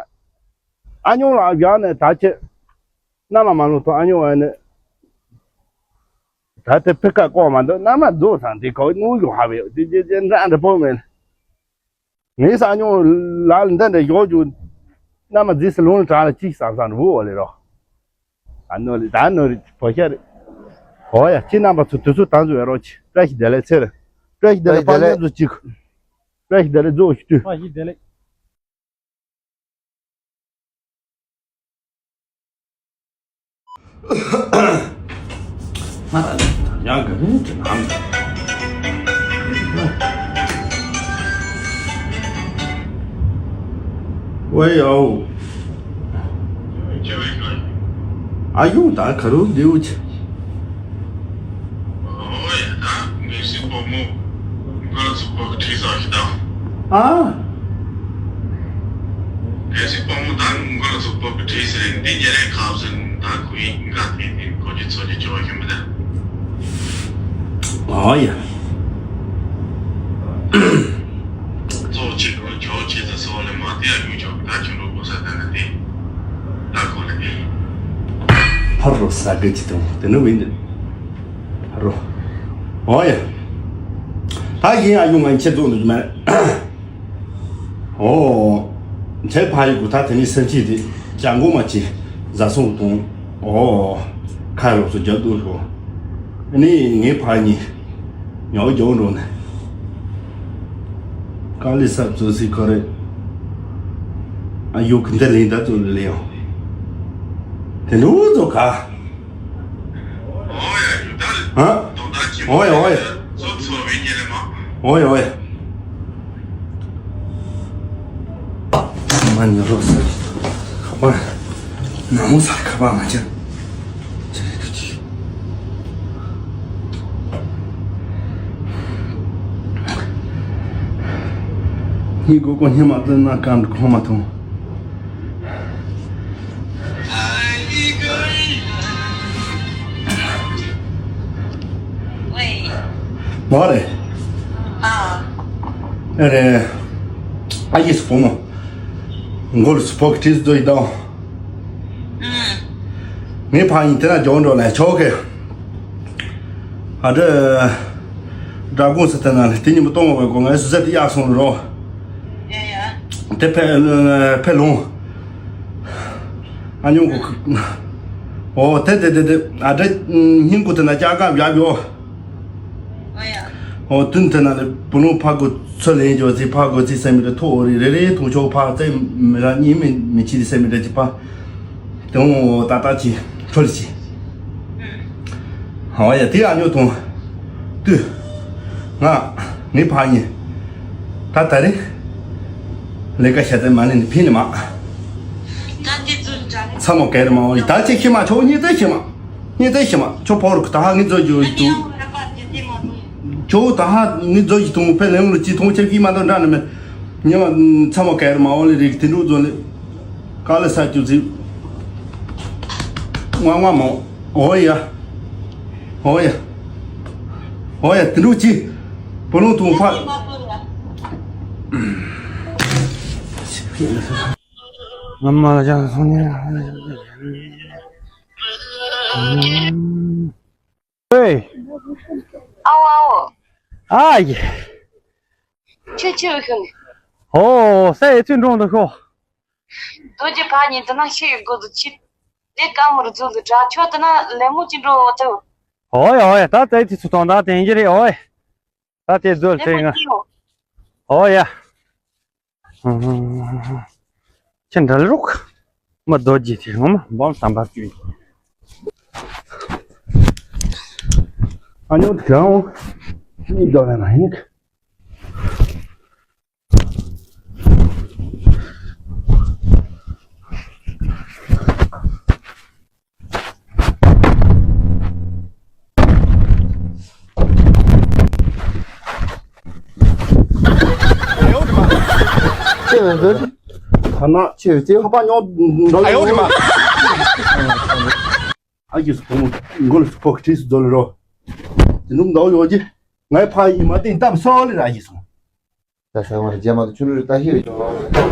ཨ་ཉོ་ལ་བཞག་ནས་ད་ཆེ། ན་ལ་མ་ལོ་ཐོ་ཨ་ཉོ་བ་ནི། ད་དེ་ཕི་ཀ་ཀོ་མ་འདུག་ན་མ་རྫོགས་སང་དེ་གའོ་ནུ་ཡོ་ཧ་བེ་དེ་དེ་དེ་འདྲ་འདྲ་པོ་མེད། ངའི་ས་ཉོ་ལ་འདི་འདྲ་ཡོ་རྒྱུ། ན་མ་རྫིས་སི་ལུང་ལ་གྲགས་ལ་ཅིག་སང་སང་རུ་བོ་ལེ་རོ། ཨ་ནོ་ལེ་ད་ནོ་རེ་བོ་ཤ་རེ། ཧོ་ཡ་ཁྱེད་རྣམ་པ་ཚོ་དུས་ཚོད་དང་འཛོལ་བའི་རོགས་ཆེ། བཀྲ་ཤིས་བདེ་ལེགས་ཚེ་རེ། བཀྲ་ཤིས་བདེ་ལེགས་བཀྲ་ཤིས་བདེ་ལེགས། པ་ཉེ་ཚོ་གཅིག་བཀྲ་ཤིས་བདེ་ལེགས་རྫོགས་ཤིག་དུས། བཀྲ་ཤིས་བདེ་ལེགས། ང་ལ་ཡང་ག་རེ་དྲི་ནམ། ཝེ་ཡའོ། ཨ་ཡུ་ད་ག་རུ་ལིའུ་ཆེ། ཨོ་ཡ་ད་ངེས་སྲིད་པོ་མོ་མགོ་ལ་ཚུགས་པོ་གི་བྲིས་སོགས་ཤིག་དང་། ཨ། ངེས་སྲིད་པོ་མོ་ད་མགོ་ལ་ཚུགས་པོ་གི་བྲིས་ཟེར་འདི་ཉེ་རེ་ཁ་བཟུང་ད་ཁོ་ཡིན་འགའ་དེ་དེ་ཁོ་ཅི་ཚོ་ཅི་ཅོ་ཤི་མི་ད། ཨོ་ཡ། གཙོ་ཆེ་གོ་ཅོ་ཆེ་ད་སོ་ལེ་མ་དེ་ཡ་ཡུ་ཅོ་ད་ཆུ་རུ་གོ་ས་ད་ན་དེ་ད་ཁོ་ལེ་དེ། ཕར་རོ་ས་གི་ཅི་དང་དེ་ནུ་བིན་དེ། ཕར་རོ། ཨོ་ཡ། ད་ཡིན་ཨ་ཡུ་ང་ཁྱེད་ཚོ་འདུག་མེད། ཨོ། ཁྱེད་ཕ་ཡི་གུ་ད་དེ་ནི་སེམས་ཅི་དེ་ཅང་གོ་མ་ཅི་བཟའ་སོང་དང་། ཨོ། ཁ་རོགས་སུ་རྒྱབ་འདུག་ཤོ། ནི་ངའི་ཕ་གཉིས་ཉོ་རྒྱོ་འགྲོ་ནས། ཀ་ལི་ས་བཙོ་སི་ཁོ་རེ། ཨ་ཡུ་གི་འདི་ལིན་ད་བཙོ་ལེ་ཡོང་། དེ་ནུ་བཙོ་ག། ཨོ་ཡ་ཡུ་ད་ལེ། ཨ། དོ་ད་ཅི་ཨོ་ཡ་ཨོ་ཡ། བཙོ་བཙོ་བའི་ཉེ་ལེ་མ། ཨོ་ཡ་ཨོ་ཡ། མ་ཉོ་རོགས་ཟེར། ཁ་པར། ནང་མོ་ས་ཁ་པར་མ་ཅན། ཉི་གོ་གོ་ཉི་མ་ཏི་ན་གང་དུ་ཁོང་མ་ཐོང་། ཝེ། མོ་རེ། ཨ། ཨེ་རེ། ཨ་ཡེ་སི་བུ་མོ། མགོ་ལ་སུ་ཕོག་གི་ཁྲིས་སྡོད་ཡི་དང་། ངའི་ཕ་ཡིན་དེ་ན་ཇོ་འགྲོ་ལ་ཆོག་གི། ཨ་འདྲ། དགྲ་དགོང་ས་དེ་ན་ལ་དེ་ཉིན་མོ་གཏོང་བ་གོ་ང་སུ་ཟ་དེ་ཡག་སོང་རོ། དེ་ཕེ་ཕེ་ལོང་། ཨ་ཉུང་གོ། ཨོ་དེ་དེ་དེ་དེ་ཨ་འདྲ། སྙིང་གོ་དེ་ན་ཅག་ག་བྱ་བྱོ། ཨོ་དུན་དེ་ན་ལེ་བུ་ལོང་ཕ་གོ་ཚོ་ལེན་འཇོག་ཚེ་ཕ་གོ་ཚེ་སེ་མི་རེ་ཐོ་ཨོ་རི་རེ་རེ་ཐོ་ཆོག་ཕ་ཚེ་མི་ར་གཉིས་མི་མི་ཆི་རི་སེ་མི་རེ་ཅི་ཕ། དེ་འོ་ཏག་ཏག་ཅི་ཁྲོལ་ཅི། ཨོ་ཡ་དེ་ཨ་ཉོ་ཐོང་། དུ། ང་ངའི་ཕ་ཡིན། ད་ད་རེ། ལས་ཀ་བྱ་ཚད་མ་ལེན་ཕིན་ནི་མ། ཚ་མོ་གེ་རེ་མ་འོ་ད་ཅི་ཤི་མ་ཆོག་གཉིས་ཚེ་ཤི་མ། ཉི་ཚེ་ཤི་མ་ཆོ་ཕོར་གི་ད་ཧ་ངི་ཛོ་ཇུ་ཏུ། ཆོ་ད་ཧ་ངི་ཛོ་ཇུ་ཏུ་ཕེ་ལེང་ལུ་ཅི་ཐོང་ཆེ་གི་མ་དོ་འདྲ་ནི་མེ། ཉི་མ་ཚ་མོ་གེ་རེ་མ་འོ་ལེ་རིག་དེ་འདྲུ་ཛོ་ལེ། ཀ་ལེ་ས་ཅུ་ཛི། ང་ང་མོ། ཨོ་ཡ། ཨོ་ཡ། ཨོ་ཡ་དེ་འདྲུ་ཅི། བུ་ལོང་ཐུང་ཕ། ང་མ་ལ་ཅང་སོང་ཉེ། ཨེ། ཨའོ་ཨའོ། ཨ་ཡེ། ཆུ་ཆུ་ཤུན། ཨོ་སའི་ཚུན་འགྲོ་འདུག་ཤོ། རྡོ་རྗེ་ཕ་ཉིན་དུ་ན་ཤི་ཡི་སྒོ་དུ་ཆིབས། ལས་ཀ་མོར་འཛུལ་དུ་དྲག་ཆོག་དུ་ན་ལད་མོ་ཅི་འགྲོ་འོ་ཐུ། ཨོ་ཡ་ཨོ་ཡ། ད་ཙའི་དུས་ཚོད་དང་ད་དེང་གི་རེད། ཨོ་ཡ། ད་དེ་འཛུལ་ཚེ་ང་། ཨོ་ཡ། ཁྱེད་འདྲ་ལ་རུག་མ་རྡོ་རྗེ་དེ་ངོ་མ་འབོམ་སམ་པར་བཅུ་ཡིན། ཨ་ཉོ་དེ་རང་གཉིས་རྡོ་ལ་ན་ཡིན། ཆེ་བའི་འདོད། ཐ་ན་ཆེ་བའི་ཚེ་ཧ་པ་ཉོ་འགྲོ་ཡོད། ཨ་ཡོད་རེད་མ། ཨ་ཡོད་སུ་ཕོ་མོ་མགོ་ལ་སུ་ཕོ་ཁྲིས་སུ་རྡོ་ལ་རོ། དེ་ནུབ་འདའོ་ཡོད་ཀྱི། ངའི་ཕ་ཡིས་མ་བསྟན་སྟབས་སོགས་ལས་ར་ཡིས་སོང་། ད་ས་བར་རྒྱ་མ་དང་ཆུ་ནུར་ལྟ་ཤེས་རེད་ཀྱང་།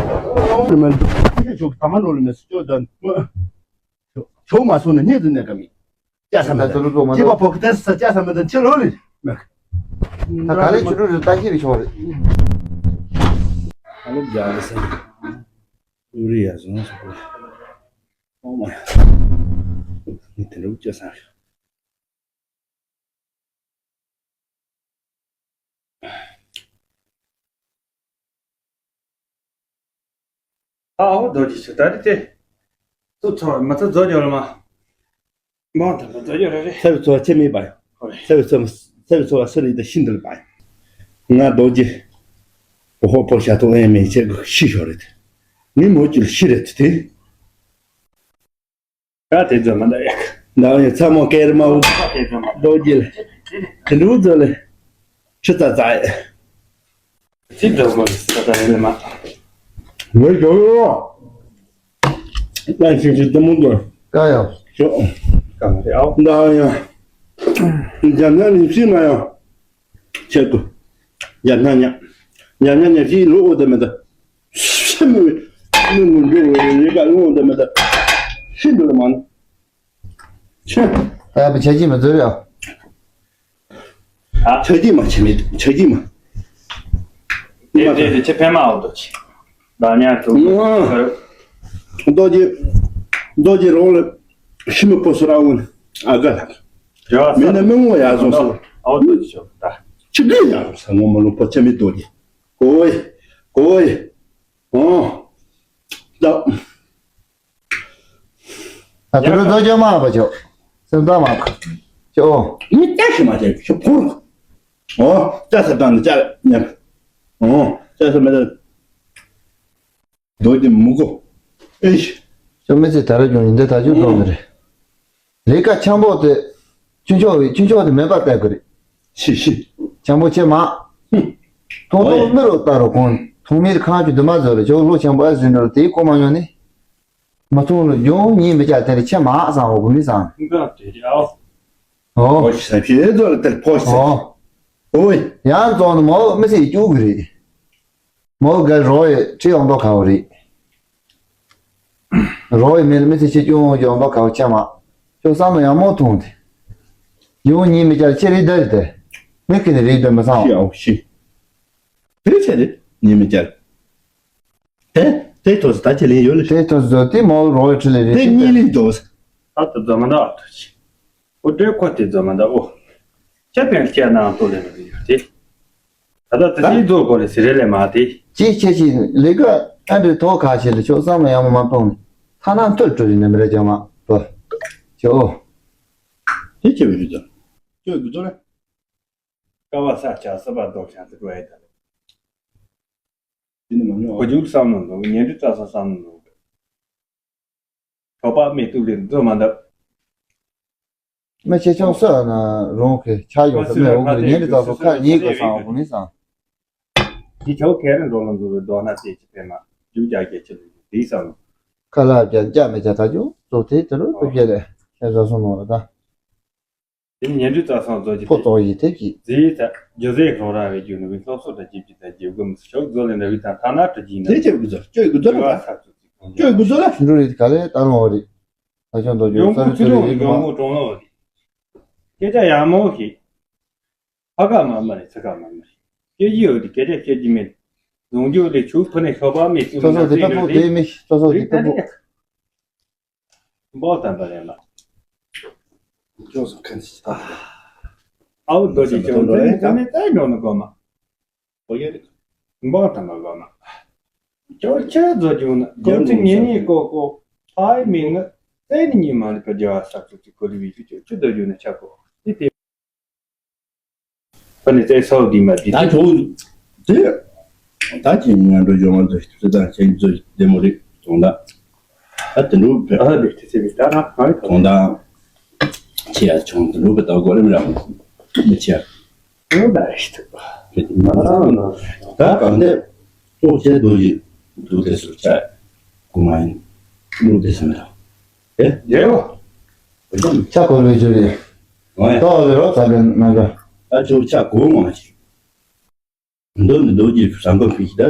ཨོ་རེད་མ་རེད། ཤེས་ཆོག་ད་མ་ནོར་ལ་མེད་སུ་ཅོ་ད། ཆོག་མ་སོང་ན་ཉེ་དུ་གནས་ཀ་མི། ཅ་ས་མེད་ད་ད་ལོ་ཙོ་མ་ཅི་ད། པ་ཕོ་ཁི་ཏེ་ས་ཅ་ས་མེད་ད་ཆེ་ལོ་ལི་མེད། ད་ག་ལེ་ཆུ་ནུར་ལྟ་ཤེས་རེད་ཆོག་རེད། ཨ་ལོ་རྒྱ་ལ་ས། ཨུ་རི་ཡ་ཟོང་སོ་ཨོ་མ་ཡ། ནི་དེ་འདྲ་བུ་ཅ་ས། ཨ་ཨོ་རྡོ་རྗེ་ཆུ་ད་རེ་དེ། ཚུ་ཚོ་མ་ཚ་རྫོགས་ཡོད་ལ་མ། མ་ད་མ་རྫོགས་ཡོད་རེ་རེ། ཚ་བའི་ཚོ་བ་ཆེ་མེད་པ་ཡོད། ཧོ་རེ། ཚ་བའི་ཚོ་མ་ཚ་བའི་ཚོ་བ་སུ་རེད་ད་ཤིན་ཏུ་ལ་པ་ཡོད། ང་རྡོ་རྗེ། ཨོ་ཧོ་ཕོ་ཤ་ཐོག་ཨེ་མེད་ཆེ་གི་ཤི་ཤོར་རེད། ངའི་མོ་ཅི་ལ་ཤི་རེད་དེ། ད་དེ་ཚོ་མ་འདྲ་ཡག་ད་ཡང་ཚ་མོ་ཀེར་མ་འུ་དེ་ཚོ་མ་རྡོ་རྗེ་ལ་དེ་འདྲ་བུ་ཚོ་ལ་ཁྲི་ཙ་ཙ་ཡ། ཅི་འདྲ་བོ་ལ་ས་ད་རེ་ལ་མ། ངའི་ཇོ་ཡོ་ལ་ཤིང་ཤིང་དེ་མོ་འདོར་ཀ་ཡང་ཤོག་གང་རེད་ཨའོ། ད་ཡང་འཇམ་ན་ནི་ཤི་མ་ཡང་ཆེད་དུ་འཇམ་ན་ཉ་འཇམ་ན་ཉ་ཤི་ལོ་འོ་དེ་མེད་ད། སེམས་མི་མི་འགྲོ་བའི་ལས་ཀ་ཡོང་བ་འདི་མི་ད། ཤི་འདུག་མ་ནི། ཆེ། ད་ཡ་བི་ཆ་གྱིས་མ་ཚོད་རེད་ཨ། ཆ་གྱིས་མ་ཆེ་མི་ཆ་གྱིས་མ། དེ་དེ་དེ་ཆེ་ཕན་མ་འོང་དོ་ཆེ། ད་ཉ་ཐུག་རྡོ་རྗེ་རྡོ་རྗེ་རོང་ལ་ཤི་མི་པོ་སོ་ར་འོང་ཨ་ག་ལ། མི་ན་མི་ངོ་ཡ་སོང་སོ། ཨའོ་དོ་ཆོ་ད། ཆི་གི་ཡ་སོང་ས་ངོ་མ་ལུང་པོ་ཆེ་མི་རྡོ་རྗེ། ཀོའི། ཀོའི། ཨོ། ད། ད་དུ་རུ་རྡོ་རྗེ་མ་བ་ཆོག་སེམས་ད་མ་ཁ། ཆོ། མི་ལྟ་ཤི་མ་བྱེད་ཤི་ཕོར། ཨོ། ལྟ་ས་དང་ནི་ལྟ་ཉམས། ཨོ། ལྟ་ས་མེད་ད། རྡོ་རྗེ་མུ་གོ། ཨེ་ཤི། ཤོ་མི་ཚེ་ད་ར་ཀྱང་ཡིན་འདི་ད་ཅུང་གཏོང་གི་རེད། ལས་ཀ་འཆམ་པོ་དེ། ཆུ་མཆོག་བའི་ཆུ་མཆོག་དེ་མེད་པ་བལྟ་དགོས་རེད། ཤི་ཤི། འཆམ་པོ་ཆེ་མ། ཐུང་ཐུང་མི་རུ་ལྟ་རུ་གོང་ཐུང་མིར་ཁང་ཆུ་དུ་མ་བཟོ་རུ་ཆོག་ལོ་ཆེན་པོ་ཨ་ཟིན་རུ་དེའི་ཀོ་མ་ཉོ་ནི། མ་ཐུང་རུ་ཡོང་ཉིན་མི་བཅག་དེ་རེ་ཆེ་མ་བསམ་འོ་གོ་མི་བསམ། ཨོ། ཕོ་ཤི་ས་ཕྱི་རེ་ཚོ་ལ་དེར་ཕོ་ཤི་ས་ཕྱི། ཨོ། ཡང་ཙོང་ནི་མོ་མི་སེ་སྐྱུག་གི་རེད། མོ་ག་རོ་ཡི་ཁྲི་ཡོང་ཏོ་ཁ་བོ་རེད། རོ་ཡི་མི་མི་ཚེ་ཆེ་ཆུང་ཡོང་པ་གའོ་ཆ་མ། ཁྱོད་བསམ་བློ་ཡང་མོ་ཐོང་དེ། ཡོང་ཉིན་མི་བཅར་ཆེ་རེད་ད་རེད་དེ། མི་ཁི་ནི་རེད་དེ་མི་བསམ། ཤི་ཨའོ་ཤི། དེ་ཆེ་རེད་ཉིན་མི་བཅར། དེ་དེ་ཐོག་ད་ཆེ་ལེ་ཡོད་ལེ། དེ་ཐོག་ཟོ་དེ་མོ་རོ་ཡི་ཁྲི་ལེ་རེད། དེ་གཉིས་ལེ་དོ། ད་དུ་ཛ་མ་ད་ཨ་ཐུ་ཆི། ཨོ་འདྲེ་ཁོ་དེ་ཛ་མ་ད་ཨོ། ཁྱེད་པའི་ཁྱེད་ནང་ཐོག་ལེ་ཡོད་དེ། ད་ལྟ་དེ་ཅིག་རྫོགས་དགོས་རེད་ཟེར་རེད་ལས་མ་དེ། ཅིག་ཁྱེད་ཀྱིས་ལས་ཀ་ཨ་འདྲའི་ཐོག་ཁ་ཤས་ལ་ཆོག་བསམ་བློ་ཡང་མ་མ་གཏོང་ནས་ཐ་ན་མཐུ་སྤྲོད་ཡིན་ནམ་རེད་ཀྱང་མ་བོ། ཅོ། དེ་ཁྱེད་པའི་རིགས་ཀྱང་ཁྱོད་དགུ་ཚོ་ལ། ཀ་བ་ས་ཆ་ས་པ་རྡོ་ཆང་དུ་འགྲོ་ཡ་ད་རེད། དེ་ནི་མ་ཉོ་བ། གོ་རྒྱུག་བསམ་ནོ་འདུག་ཉེ་འབྲེལ་རྩ་ས་བསམ་ནོ་འདུག་གྲོགས་པ་མི་གཏུག་ལེ་འཛོ་མ་འདབ། མི་ཆེ་ཆུང་སུ་ན་རུང་གི་ཆ་ཡོང་ས་མེད། འོ་གི་ཉིན་རེ་ཙམ་སོ་ཁ་ཉིན་གི་སང་འོ་གི་ནི་སང་། འདི་ཆོ་ཁེ་རེ་འགྲོ་ལ་འཛུལ་བའི་རྡོ་སྣ་རྩེ་གཅིག་པས་མ་རྒྱུག་རྒྱག་རྒྱག་ཆེ་ལུགས་དེའི་སང་། ཁ་ལག་རྒྱག་རྒྱག་མི་རྒྱག་ད་རྒྱུ་ཙོ་དེ་དེ་རུ་ཨོ་ཀུ་རྒྱལ་ལས་ཁྱེད་ར་སོང་ནོ་ར་ད། དེ་ནི་ཉེ་འབྲེལ་རྩ་སང་རྫོགས་ཀྱི་ཕོ་ཏོ་ཡི་དེབ་ཀྱི། རྫི་ཡི་ད་རྒྱུ་རྫས་ཁོང་ར་བའི་རྒྱུ་ནི་བའི་སློབ་གསོ་དང་རྒྱུད་ཀྱི་དང་རྒྱུ་གུམ་ཤོག་རྫོ་ལས་འདྲ་བའི་དང་ཐ་ན་དྲི་རྒྱུ་ན། དེ་ཁྱོད་དགུ་ཚོ་ཁྱོད་དགུ་ཚོ་རེད་པ། ཁྱོད་དགུ་ཚོ་ལ། འགྲོ་རེད་ག་ལེ་ད་རུང་བ་རེད། ད་ཁྱོད་མདོ་རྒྱུག་ཡོང་ས་ཁུ་རེ་ཚུ་ཚོ་རེ་རེ་ཡོང་ཡོད་ཁུ་མ། ཁུ་གྲོང་ལོག་རེད། སྐད་ཆ་ཡག་མོ་ཞིག་ཕ་ཁ་མ་མ་རེད་ཚ་ཁ་མ་མ་རེད། སྐད་ཀྱི་ཡོད་དེ་སྐད་ཆ་བཤད་ཀྱི་མེད། ནོང་ཇོ་ལེ་ཆུ་ཕུ་ནེ་ཤོ་བ་མེ་ཆུ་ཙོ་ཙོ་དེ་ལྟ་བུ་དེ་མི་ཙོ་ཙོ་དེ་ལྟ་བུ། འབོག་དམ་པ་རེད་མ། ཅོ་སོ་ཁན་ཅི་ཏ། ཨའུ་རྡོ་རྗེ་ཅོ་ཙེ་ནི་ཙ་ནི་ཙ་ནོ་ནི་གོ་མ། འོ་ཡ། འབོག་དམ་པ་གོ་མ། ཅོ་ཅེ་ཛོ་ཇུ་ན་ཅོ་ཙེ་ངེ་ནི་ཀོ་ཀོ། ཕའི་མིང་ང་ཙེ་ནི་ཉི་མ་ལི་ཕ་རྒྱ་བ་ས་ཚུ་ཅི་ཀོ་རི་བི་ཅུ་ཅོ་ཅོ་ཛོ་ཇུ་ན་ཆ་ཀོ། ཨི་ཏེ། ཨ་ནི་ཙེ་སའུ་དི་མ་དི་ད་ཁྱོད་དེ་ད་ཁྱེད་ང་འགྲོ་ཡོང་བ་དུ་ཙི་ད་ཁྱེད་ཚོ་བདེ་མོ་རེད་དོང་ད་ཨ་དེ་འགྲོ་བས་ཨ་ལེ་དེ་ཚེ་བི་ད་ར་ཧ་དོང་ད་ཁྱེད་ཡ་ཆུང་དེ་འགྲོ་བས་ད་གོ་རེ་མི་ར་མི་ཁྱེད་འོ་ད་ཤི་ཐུབ་པ་ད་གང་དེ་ཏོག་ཁྱེད་དོ་ཡི་དུ་དེ་སུ་ཆ་གོ་མ་ཡིན་འགྲོ་དེ་སུ་མི་ར། ཨེ། རེད་བ། ཆ་གོ་བའི་ཆུ་རེད། ཨོ་ཡ། ཏོག་ལེ་རོ་ཚ་བའི་མ་ག་ད་ཆུ་ཆ་གོ་མ་ཆི། འདི་ནི་རྡོ་རྗེ་བཟང་པོ་ཕི་ཞིག་ད།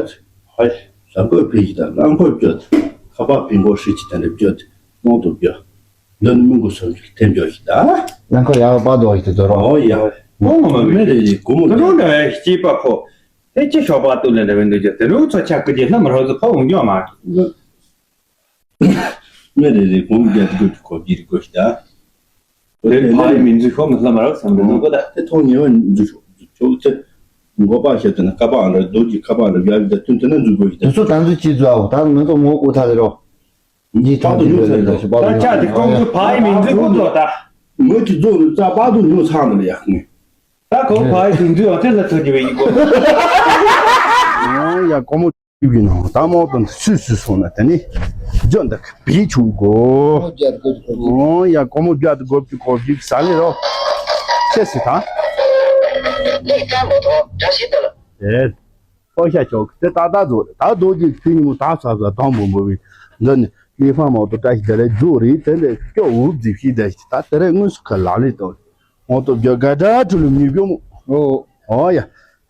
ཧ། བཟང་པོ་ཕི་ཞིག་ད་རླངས་འཁོར་བསྐྱོད། ཁ་པར་ཕི་འཁོར་ཧྲི་ཅི་ད་འདྲ་བསྐྱོད། མང་དུ་བསྐྱོད། འདི་ནི་མི་འགོ་སོར་ཅིག་ཐེམ་བསྐྱོད་ཞིག་ད། རླངས་འཁོར་ཡག་པ་རྡོ་ཞིག་ཏུ་འཛོལ་རོགས། ཨོ་ཡ། ཨོ་མ་མི་རེ་རེ་གོ་མོ་དེ་རུང་འདྲ་བའི་སྐྱེས་པ་ཕོ། དེ་ཅི་ཤོག་པ་ཏུ་ལེ་འདྲ་བའི་འདུག་ཅི་དེ་རུང་ཚོ་ཆ་ཀི་ཅི་ལྷམ་རོ་ཟི་ཕོ་འོང་རྒྱུ་མ། མི་རེ་རེ་གོང་རྒྱ་དགོས་ཀྱི་གོ་བགྱིར་དགོས་ཤིག་ད། དེ་ཕ་ཡི་མི་འཛུལ་ཤོག་མི་ལྷ་མ་རག་བསམ་པའི་ནོ་གོ་ད། དེ་ཐོག་ཉེ་བ་འཛུལ་ཤོག་འཛུལ་ཤོག་ཚེ། མགོ་པ་ཤེད་དེ་ན་ཀ་པ་ཨ་འདྲ་རྡོ་རྗེ་ཁ་པ་ཨ་འདྲ་བཞག་གི་ད་དུས་དེ་ན་འཛུལ་དགོས་ཤིག་ད། དེ་ཚོ་ད་འཛུལ་གྱིས་འཛུལ་ཨའོ་ད་མི་ཚོ་ངོ་ལྐོག་ཐག་ལས་རོགས། འདི་ཐོག་ཏུ་ཉོ་ཚར་འདུག་ད་ཆ་དེ་ཀོང་ཀུ་ཕ་ཡི་མི་འཛུལ་ཀུ་ཚོ་ད། ངོས་ཀྱི་རྫོང་རྩ་བར་དུ་ཉོ་ཚར་འདུག་ལ་ཡག་ངེ། ད་ཁོ་ཕ་ཡི་མི་འཛུལ་ཨ་དེ་ལ་ཐོ་རྒྱུ་བའི་ཡིག་གོ། ཨོ་ཡ་ཀོ་མོ། ཡུག་ཡིན་ནོ་ད་མོ་དང་སུས་སུས་སོང་ན་དེ་ནི་ཇོ་འདི་བི་ཆུག་གོ། ཨོ་ཡ་ཀོ་མོ་བརྒྱ་དང་དགུ་བཅུ་གོ་བཅུ་ཟ་ལེ་རོ། ཁྱེད་སི་ད། ལེགས་ཐང་མོ་ཐོག་བཀྲ་ཤིས་དང་། ཨེ། ཨོ་ཤ་ཆོག་དེ་ཏག་ཏག་རྫོགས་རེད་ད་རྡོ་རྗེ་ཁྱི་ཉིན་མོ་ད་ས་ས་དང་བུ་འབུ་བའི་འདི་ནི་ལེགས་ཐང་མོ་ཐོག་བཀྲ་ཤིས་དེ་ལས་རྫོགས་རེད་དེ་ལས་སྐྱོ་འུབ་རྫིབ་ཤིག་དེ་ཞིག་ད་དེ་རེད་དངོས་སུ་ཁ་ལག་ལེ་དང་། ཨོ་ཏོ་བརྒྱ་དགའ་དགྲ་གྲུ་ལུ་མྱུར་བྱོན་མོ། ཨོ། ཨོ་ཡ།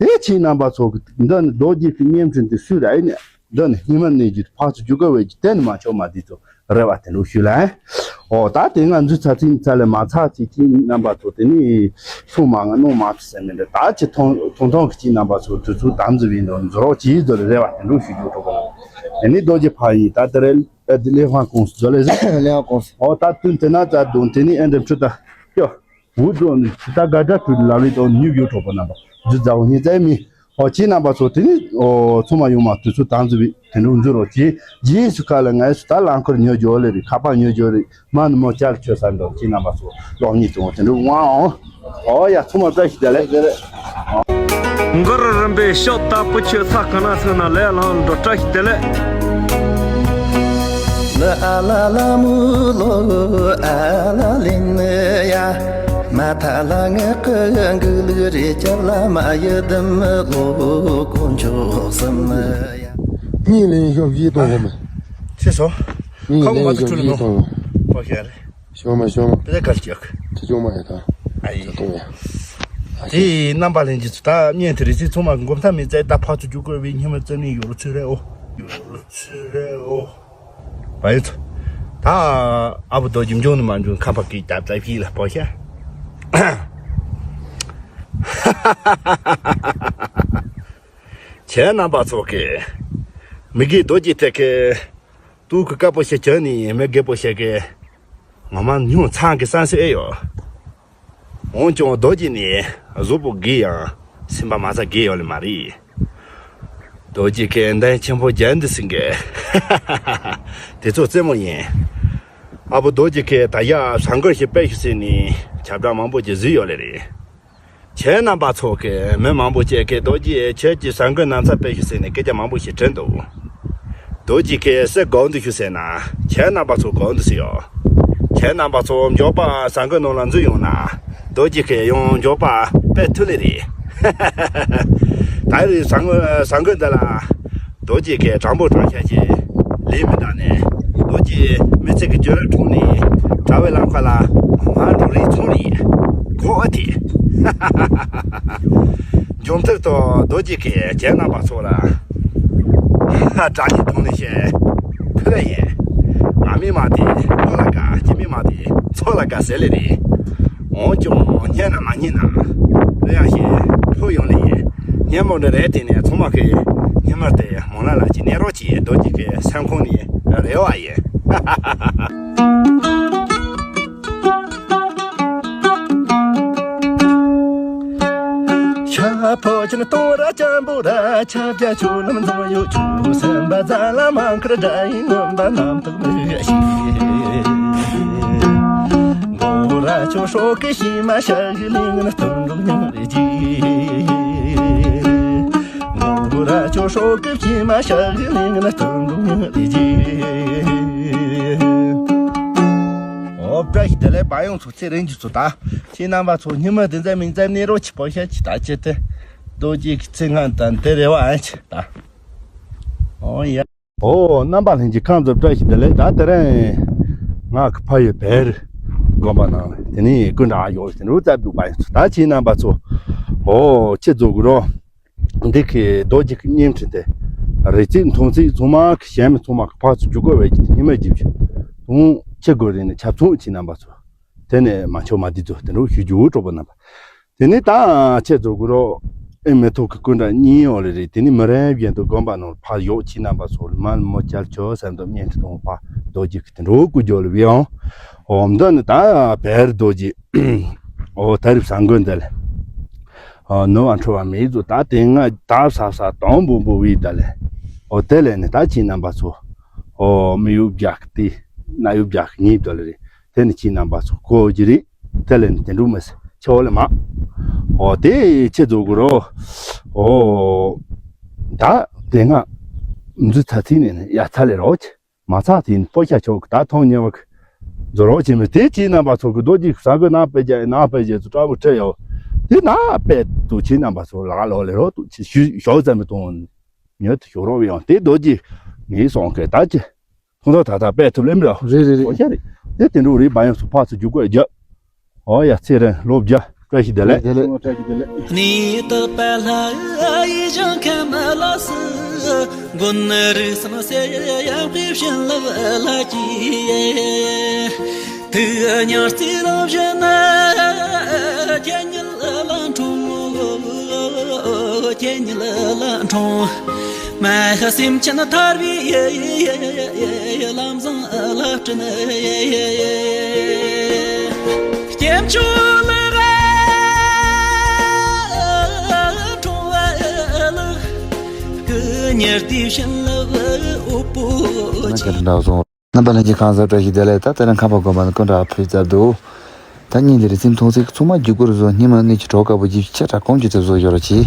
དེ་ཕྱིའི་རྣམ་པ་ཚོ་གི་འདི་ནི་རྡོ་རྗེ་ཁྲི་བརྙན་འཕྲིན་དེ་སུས་ར་ཨེ་ནས་འདི་ནི་ཉི་མ་གནས་རྒྱུ་ཕག་ཚོ་རྒྱུ་སྐར་བས་ཀྱི་དེ་ནི་མ་ཆོག་མ་དེ་ཚོ་རེ་བ་དེ་འདྲ་ཞུས་ལ་ཨེ། ཨོ་ད་དེ་ང་འཛུལ་ཚར་ཚིག་ཚར་ལས་མ་ཚར་ཚིག་ཕྱིའི་རྣམ་པ་ཚོ་དེ་ནི་སུ་མ་ང་གནོང་མ་ཐུབ་ཟེར་མི་འདྲ་ད་ཅི་ཐོང་ཐོང་ཐོང་གི་ཕྱིའི་རྣམ་པ་ཚོ་དུས་ཚོད་དམ་འཛིན་བའི་འདོན་འཛུལ་རོགས་ཀྱིས་འཛུལ་རེ་བ་དེ་འདྲ་ཞུ་རྒྱུ་གྲོགས་པོ། དེ་ནི་རྡོ་རྗེ་ཕག་ཡིན་ད་དེ་རེད་ཨེ་དེ་ལས་ཧང་ཀོང་སུ་འཛུལ་ལས་ཟེར། ལས་ཧང་ཀོང་སུ། ཨོ་ད་དུས་དེ་ན་ཙ་དུང་དེ་ནི་ཨེ་འདྲ་འཕྲུལ་ད་ཀྱོ། འུ་ཚོ་ནི་ཇི་ལྟར་དགའ་དགྲ་སྤྲུལ་ལ་ལུས་དང་ནུས་ཡོད་གྲོགས་པོ་རྣམ་པ་འདི་ཛ་འོ་ཉི་ཙའི་མི་ཨོ་ཁྱེད་རྣམ་པ་ཚོ་དེ་ནི་ཨོ་ཚང་མ་ཡོང་མ་དུས་ཚོད་དང་འཛུལ་བའི་དེ་འདྲ་འཛུལ་རོགས་གྱིས་རྗེས་སུ་ཁ་ལ་ངའི་སུ་ད་རླངས་འཁོར་ཉོ་རྒྱུ་ལེ་རེད་ཁ་པར་ཉོ་རྒྱུ་རེད་མ་ནི་མོ་ཅལ་ཆོད་ས་འདུག་ཁྱེད་རྣམ་པ་ཚོ་སློབ་གཉེར་བྱུང་བ་དེ་འདྲ་ངོ་ཨོ་ཨོ་ཡ་ཚང་མ་བཀྲ་ཤིས་བདེ་ལེགས། མགར་རིམ་པའི་ཤོག་ལྟ་བུ་ཆུ་ཚ་ག་ན་སོང་ན་ལས་ལྷང་འགྲོ་བཀྲ་ཤིས་བདེ་ལེགས། ལ་ཨ་ལ་ལ་མུ་ལོ་ཨ་ལ་ལིན་ཡ། མ་ཐ་ལ་ངེ་ཀི་གུ་ལུ་རེ་ཅ་ལ་མ་ཡ་དམ་ལོ་དཀོན་མཆོག་གསུམ་ཡ། གཉིས་ལེན་ཤོག་བཞི་གཏོང་གོ་མེད། ཤེས་སོ། གཉིས་ཁ་ལེན་མ་ཤོག་ཚུ་ལ་བཞི་ནོ། གཏོང་གོ་ཤེས་རེད། ཤོག་མ་ཤོག་མ། དེ་ལས་གར་ཅག་ཁྲི་ཆུང་མ་ཡ་ད། ཨ་ཡི། ད་གཏོང་ཡ། དེ་ཡི་རྣམ་པ་ལེན་གྱི་ཚུ་ད་བརྙན་དེ་རེ་ཚིག་ཚང་མ་འགོམ་ཐ་མི་ཙའི་ད་ཕག་ཚུ་རྒྱུག་དགོས་པའི་ཉི་མ་རྩ་ནི་ཡོ་རོ་ཚུ་རེ་ཨོ། ཡོ་རོ་ཚུ་རེ་ཨོ། བ་ཡོད། ད་ཨ་བུ་རྡོ་རྗེ་འབྱུང་ནི་མ་འབྱུང་ཁ་པ་ཀི་རྒྱབ་རྩ་བཞི་ལ་སྤོ་ཤ། ཁྱེད་རྣམ་པ་ཚོ་གི་མི་དགེ་རྡོ་རྗེ་ཐེག་གི་ཏུ་གི་དཀར་པོ་ཞིག་བྱས་ནི་མི་དགེ་པོ་ཞིག་གི་ངོ་མ་ཉུང་ཚང་གི་བསམ་སྲོལ་ཨེ་ཡོད། འོན་ཀྱང་རྡོ་རྗེ་ནི་གཟུགས་པོ་དགེ་ཡང་སེམས་པ་མ་རྩ་དགེ་ཡོད་ལེ་མ་རེད། རྡོ་རྗེ་ཁའི་འདན་ཆེན་པོ་རྒྱན་འདི་སྲིང་གི་དེ་ཚོ་རྩེད་མོ་ཡིན། ཨ་བུ་རྡོ་རྗེ་ཁའི་ད་ཡ་བཟང་གོ་ཞིག་དཔེ་ཞིག་ཟེར་ནི་ཁྱབ་བསྒྲགས་མང་པོ་ཅིག་བཟོས་ཡོད་ལེ་རེད། ཁྱེད་རྣམ་པ་ཚོ་གི་མི་མང་པོ་ཅིག་གི་རྡོ་རྗེ་ཁྱེད་ཀྱི་བཟང་གོ་ནམ་ཚ་དཔེ་ཞིག་ཟེར་ནི་སྐད་ཆ་མང་པོ་ཞིག་དྲན་འདུག་རྡོ་རྗེ་ཁའི་སེ་གོ་འདུ་ཞུ་ཟེར་ན་ཁྱེད་རྣམ་པ་ཚོ་གོ་འདུ་ཟེར་ཡོད། ཁྱེད་རྣམ་པ་ཚོ་མགྱོགས་པ་བཟང་གོ་ནང་ལ་འཛུལ་ཡོང་ན་རྡོ་རྗེ་ཁའི་ཡང་མགྱོགས་པ་དཔེ་ཐུབ་ལེ་རེད། ད་རེས་བཟང་གོ་བཟང་གོ་འདི་ལ་རྡོ་རྗེ་ཁའི་དྲང་པོ་དྲང་བཞག་ཅིག་ལས་མི་འདང་ནས་རྡོ་རྗེ་མི་ཚེ་གི་བརྗོད་ར་འཁྲུངས་ནས་དྲ་བའི་ལམ་ཁ་ལ་མ་འགྲོ་རིགས་ཚོང་རེད་གོ་ཨ་དེ། མཇུག་མཐར་དུ་རྡོ་རྗེ་ཁའི་ཁྱེད་རྣམ་པ་ཚོ་ལ་དྲང་ནས་གཏོང་ནས་བཤད་ཕུལ་ཡིན། ང་མི་མ་དེ་ལོ་ལ་དགའ་ཁྱི་མི་མ་དེ་ཚོ་ལ་དགའ་ཟེར་ལེ་རེད། འོན་ཀྱང་སྙན་ན་མ་སྙན་ན་ལོ་ཡང་ཞེ་ཕུ་ཡོང་ལེ་ཡིན། སྙན་མོ་འདྲ་རེད་དེ་ནས་ཚང་མ་གི་ ཉི་མ་དེ་མོ་ན་ལ་ཅི་ནས་རོགས་ཀྱི་རྡོ་རྗེ་གི་སེམས་ཁོང་ནས་རེ་བ་ཡིན། ཤ་ཕོ་ཆེན་སྟོང་ར་ཅན་པོ་ར་ཆ་བྱ་ཆུ་ལམ་འཛོམས་ཡོད་ཆུ་སེམས་པ་ཛ་ལ་མང་ཁར་དགྲ་ཡིན་ངོམ་པ་རྣམ་དག་མི་ཤེས། མགོ་ར་ཆོ་ཧྲོ་ཀི་ཤི་མ་ཤ་གི་ལིང་ན་སྟོན་འགྲོ་མྱང་རེ་ཇི། མགོ་ར་ཆོ་ཧྲོ་ཀི་ཤི་མ་ཤ་གི་ལིང་ན་སྟོན་འགྲོ་མྱང་རེ་ཇི། ཨོ་བཀྲ་ཤིས་བདེ་ལེགས། བ་ཡོང་ཚོ་ཚེ་རིང་གི་ཚོ་ད། ཁྱེད་རྣམ་པ་ཚོ་ཉི་མ་དེ་ཚ་མིང་ཙམ་ནས་རོགས་ཀྱི་པོ་ཤ་ཅི་ད་ཅི་དེ། རྡོ་རྗེ་གི་ཚེ་སྔ་དང་དེ་རེ་བ་ཨན་ཆི་ད། ཨོ་ཡ། ཨོ་རྣམ་པ་ལྷན་རྒྱས་ཁམས་ཚོ་བཀྲ་ཤིས་བདེ་ལེགས། ད་དེ་རིང་ང་གི་ཕ་ཡུལ་བེ་རི་དགོན་པ་ནང་ལ་དེ་ནས་སྐུ་འདྲ་ཡོད་དེ་འདྲ་བཙལ་འདུག་པ་ཡིན་ཚོ། ད་ཁྱེད་རྣམ་པ་ཚོ་ཨོ་ཁྱེད་ཚོ་གི་རོ། འདི་གི་རྡོ་རྗེ་གི་བསྙེན་ཕྲེང་དེ་རེ་ཚིག་མཐོང་ཚིག་ཚང་མ་གི་གཞན་མི་ཚང་མ་གི་ཕར་ཚུར་རྒྱུག་དགོས་བས་ཀྱི་ཉི་མ་རྒྱབ་ཀྱི་དུང་ཁྱེད་དགོས་རེད་ནས་ཆབ་ཚང་ཁྱེད་རྣམ་པ་ཚོ། དེ་ནས་མ་ཆོག་མ་འདི་ཚོ་དེ་འདྲ་ཞུ་རྒྱུ་གྲོགས་པོ་རྣམ་པ། དེ་ནས་ད་ཁྱེད་ཚོ་གུ་རོ་ཨེ་མེ་ཐོག་གི་སྐུ་འདྲ་གཉིས་ཡོད་ལེ་རེད། དེ་ནས་མི་རན་བཞིན་དུ་དགོན་པ་ནང་ཕར་ཡོག་ཁྱེད་རྣམ་པ་ཚོ་མ་མོ་ཅལ་ཆོ་སེམས་དུ་བསྙེན་ཁྲི་དང་ཕ་རྡོ་རྗེ་གི་དེ་འདྲ་སྐུ་རྒྱོ་ལེ་བི་ཨང་། འོ་མདོ་ནི་ད་བེར་རྡོ་རྗེ། འོ་ད་རིབ་ས་མགོན་འདི་ལེ། ཨ་ནོ་བ་འཕྲོ་བ་མེད་ཚོ་ད་དེ་ང་ད་ས་ས་དང་བུམ་བུ་བི་ད་ལེ། ཨོ་དེ་ལས་ནི་ད་ཁྱེད་རྣམ་པ་ཚོ། ཨོ་མི་ཡུ་བརྒྱ་སྟེ་ན་ཡུ་བརྒྱ་གཉིས་དོ་ལེ་རེད། དེ་ནི་ཁྱེད་རྣམ་པ་ཚོ་གོ་གི་རེད། དེ་ལས་ནི་དེ་འགྲུབ་མི་སྲིད་ཆོག་ལེ་མ། ཨོ་དེ་ཁྱེད་ཚོ་གུ་རོ། ཨོ་ད་དེ་ང་འཛུ་ཚ་ཚིག་ནས་ནི་ཡ་ཚ་ལེ་རོ་ཆེ། མ་ཚ་དེ་ཕོ་ཤ་ཆོག་ད་ཐོང་ཉེ་བ་གི་རྫོ་རོགས་བྱེད་མི་དེ་ཁྱེད་རྣམ་པ་ཚོ་གི་རྡོ་རྗེ་ཟ་གི་ནག་པེ་རྒྱ་ནག་པེ་རྒྱ་ཚོ་ཀྲ་བུ་ཁྲེ་ཡོ། དེ་ནག་པེ་དུ་ཁྱེད་རྣམ་པ་ཚོ་ལག་ལོ་ལེ་རོ་དུ་ཁྱེད་ཞུ་ཞོག་ཙམ་མི་གཏོང་ཉོ་དུ་ཞོག་རོགས་ཡོང་དེ་རྡོ་རྗེ་ངའི་སོང་གི་ད་ཁྱེད་ཐོང་ཐོ་ད་ད་པེ་ཐུབ་ལེ་མི་རོ། རེད་རེད་རེད། ཕོ་ཤ་རེད། དེ་དེ་འགྲོ་རེད་བ་ཡང་སུ་ཕག་ཚོ་རྒྱུག་གོ་རྒྱ། ཨོ་ཡ་ཚེ་རིང་ལོ་བརྒྱ་བཀྲ་ཤིས་བདེ་ལེགས། བཀྲ་ཤིས་བདེ་ལེགས། གནས་དག་པ་ལྷ་ཡི་ཞིང་ཁམས་ལ་སུ། མགོན་རིགས་སམ་སེ་ཡང་གི་བྱིན་རླབས་ལ་གྱིས། དུས་ཉག་རྩིས་ལ་བཞིན་ན། ཁྱེད་ཉིད་ལ་འཁྲུངས། ཁྱེད་ཉིད་ལ་འཁྲུངས། མ་ཧ་སེམས་ཅན་ཐར་བའི་ལམ་བཟང་ལ་བསྐྲུན། སྐྱེ་མཆོག་ལ་ར་འཁྲུངས་པ་ལགས། སྐུ་ཉེར་བདེ་བྱིན་རླབས་འོད་པོ་ཆེ། རྣམ་པ་ལྷན་རྒྱས་ཁམས་བཟང་བཀྲ་ཤིས་བདེ་ལེགས། ད་དེ་རིང་ཁམས་པ་དགོན་པ་ནས་སྐུ་འདྲ་ཕུལ་ཚར་འདུག་ད་སྙིང་འདི་རེ་སེམས་མཐོང་ཚིག་ཚང་མ་རྒྱུ་གུར་བཟོ་སྙིང་མ་གནས་ཀྱི་གྲོགས་དཀར་པོ་རྗེས་ཆེ་དྲག་གོང་ཅུ་ཚབ་བཟོ་ཡོད་ར་ཆེ།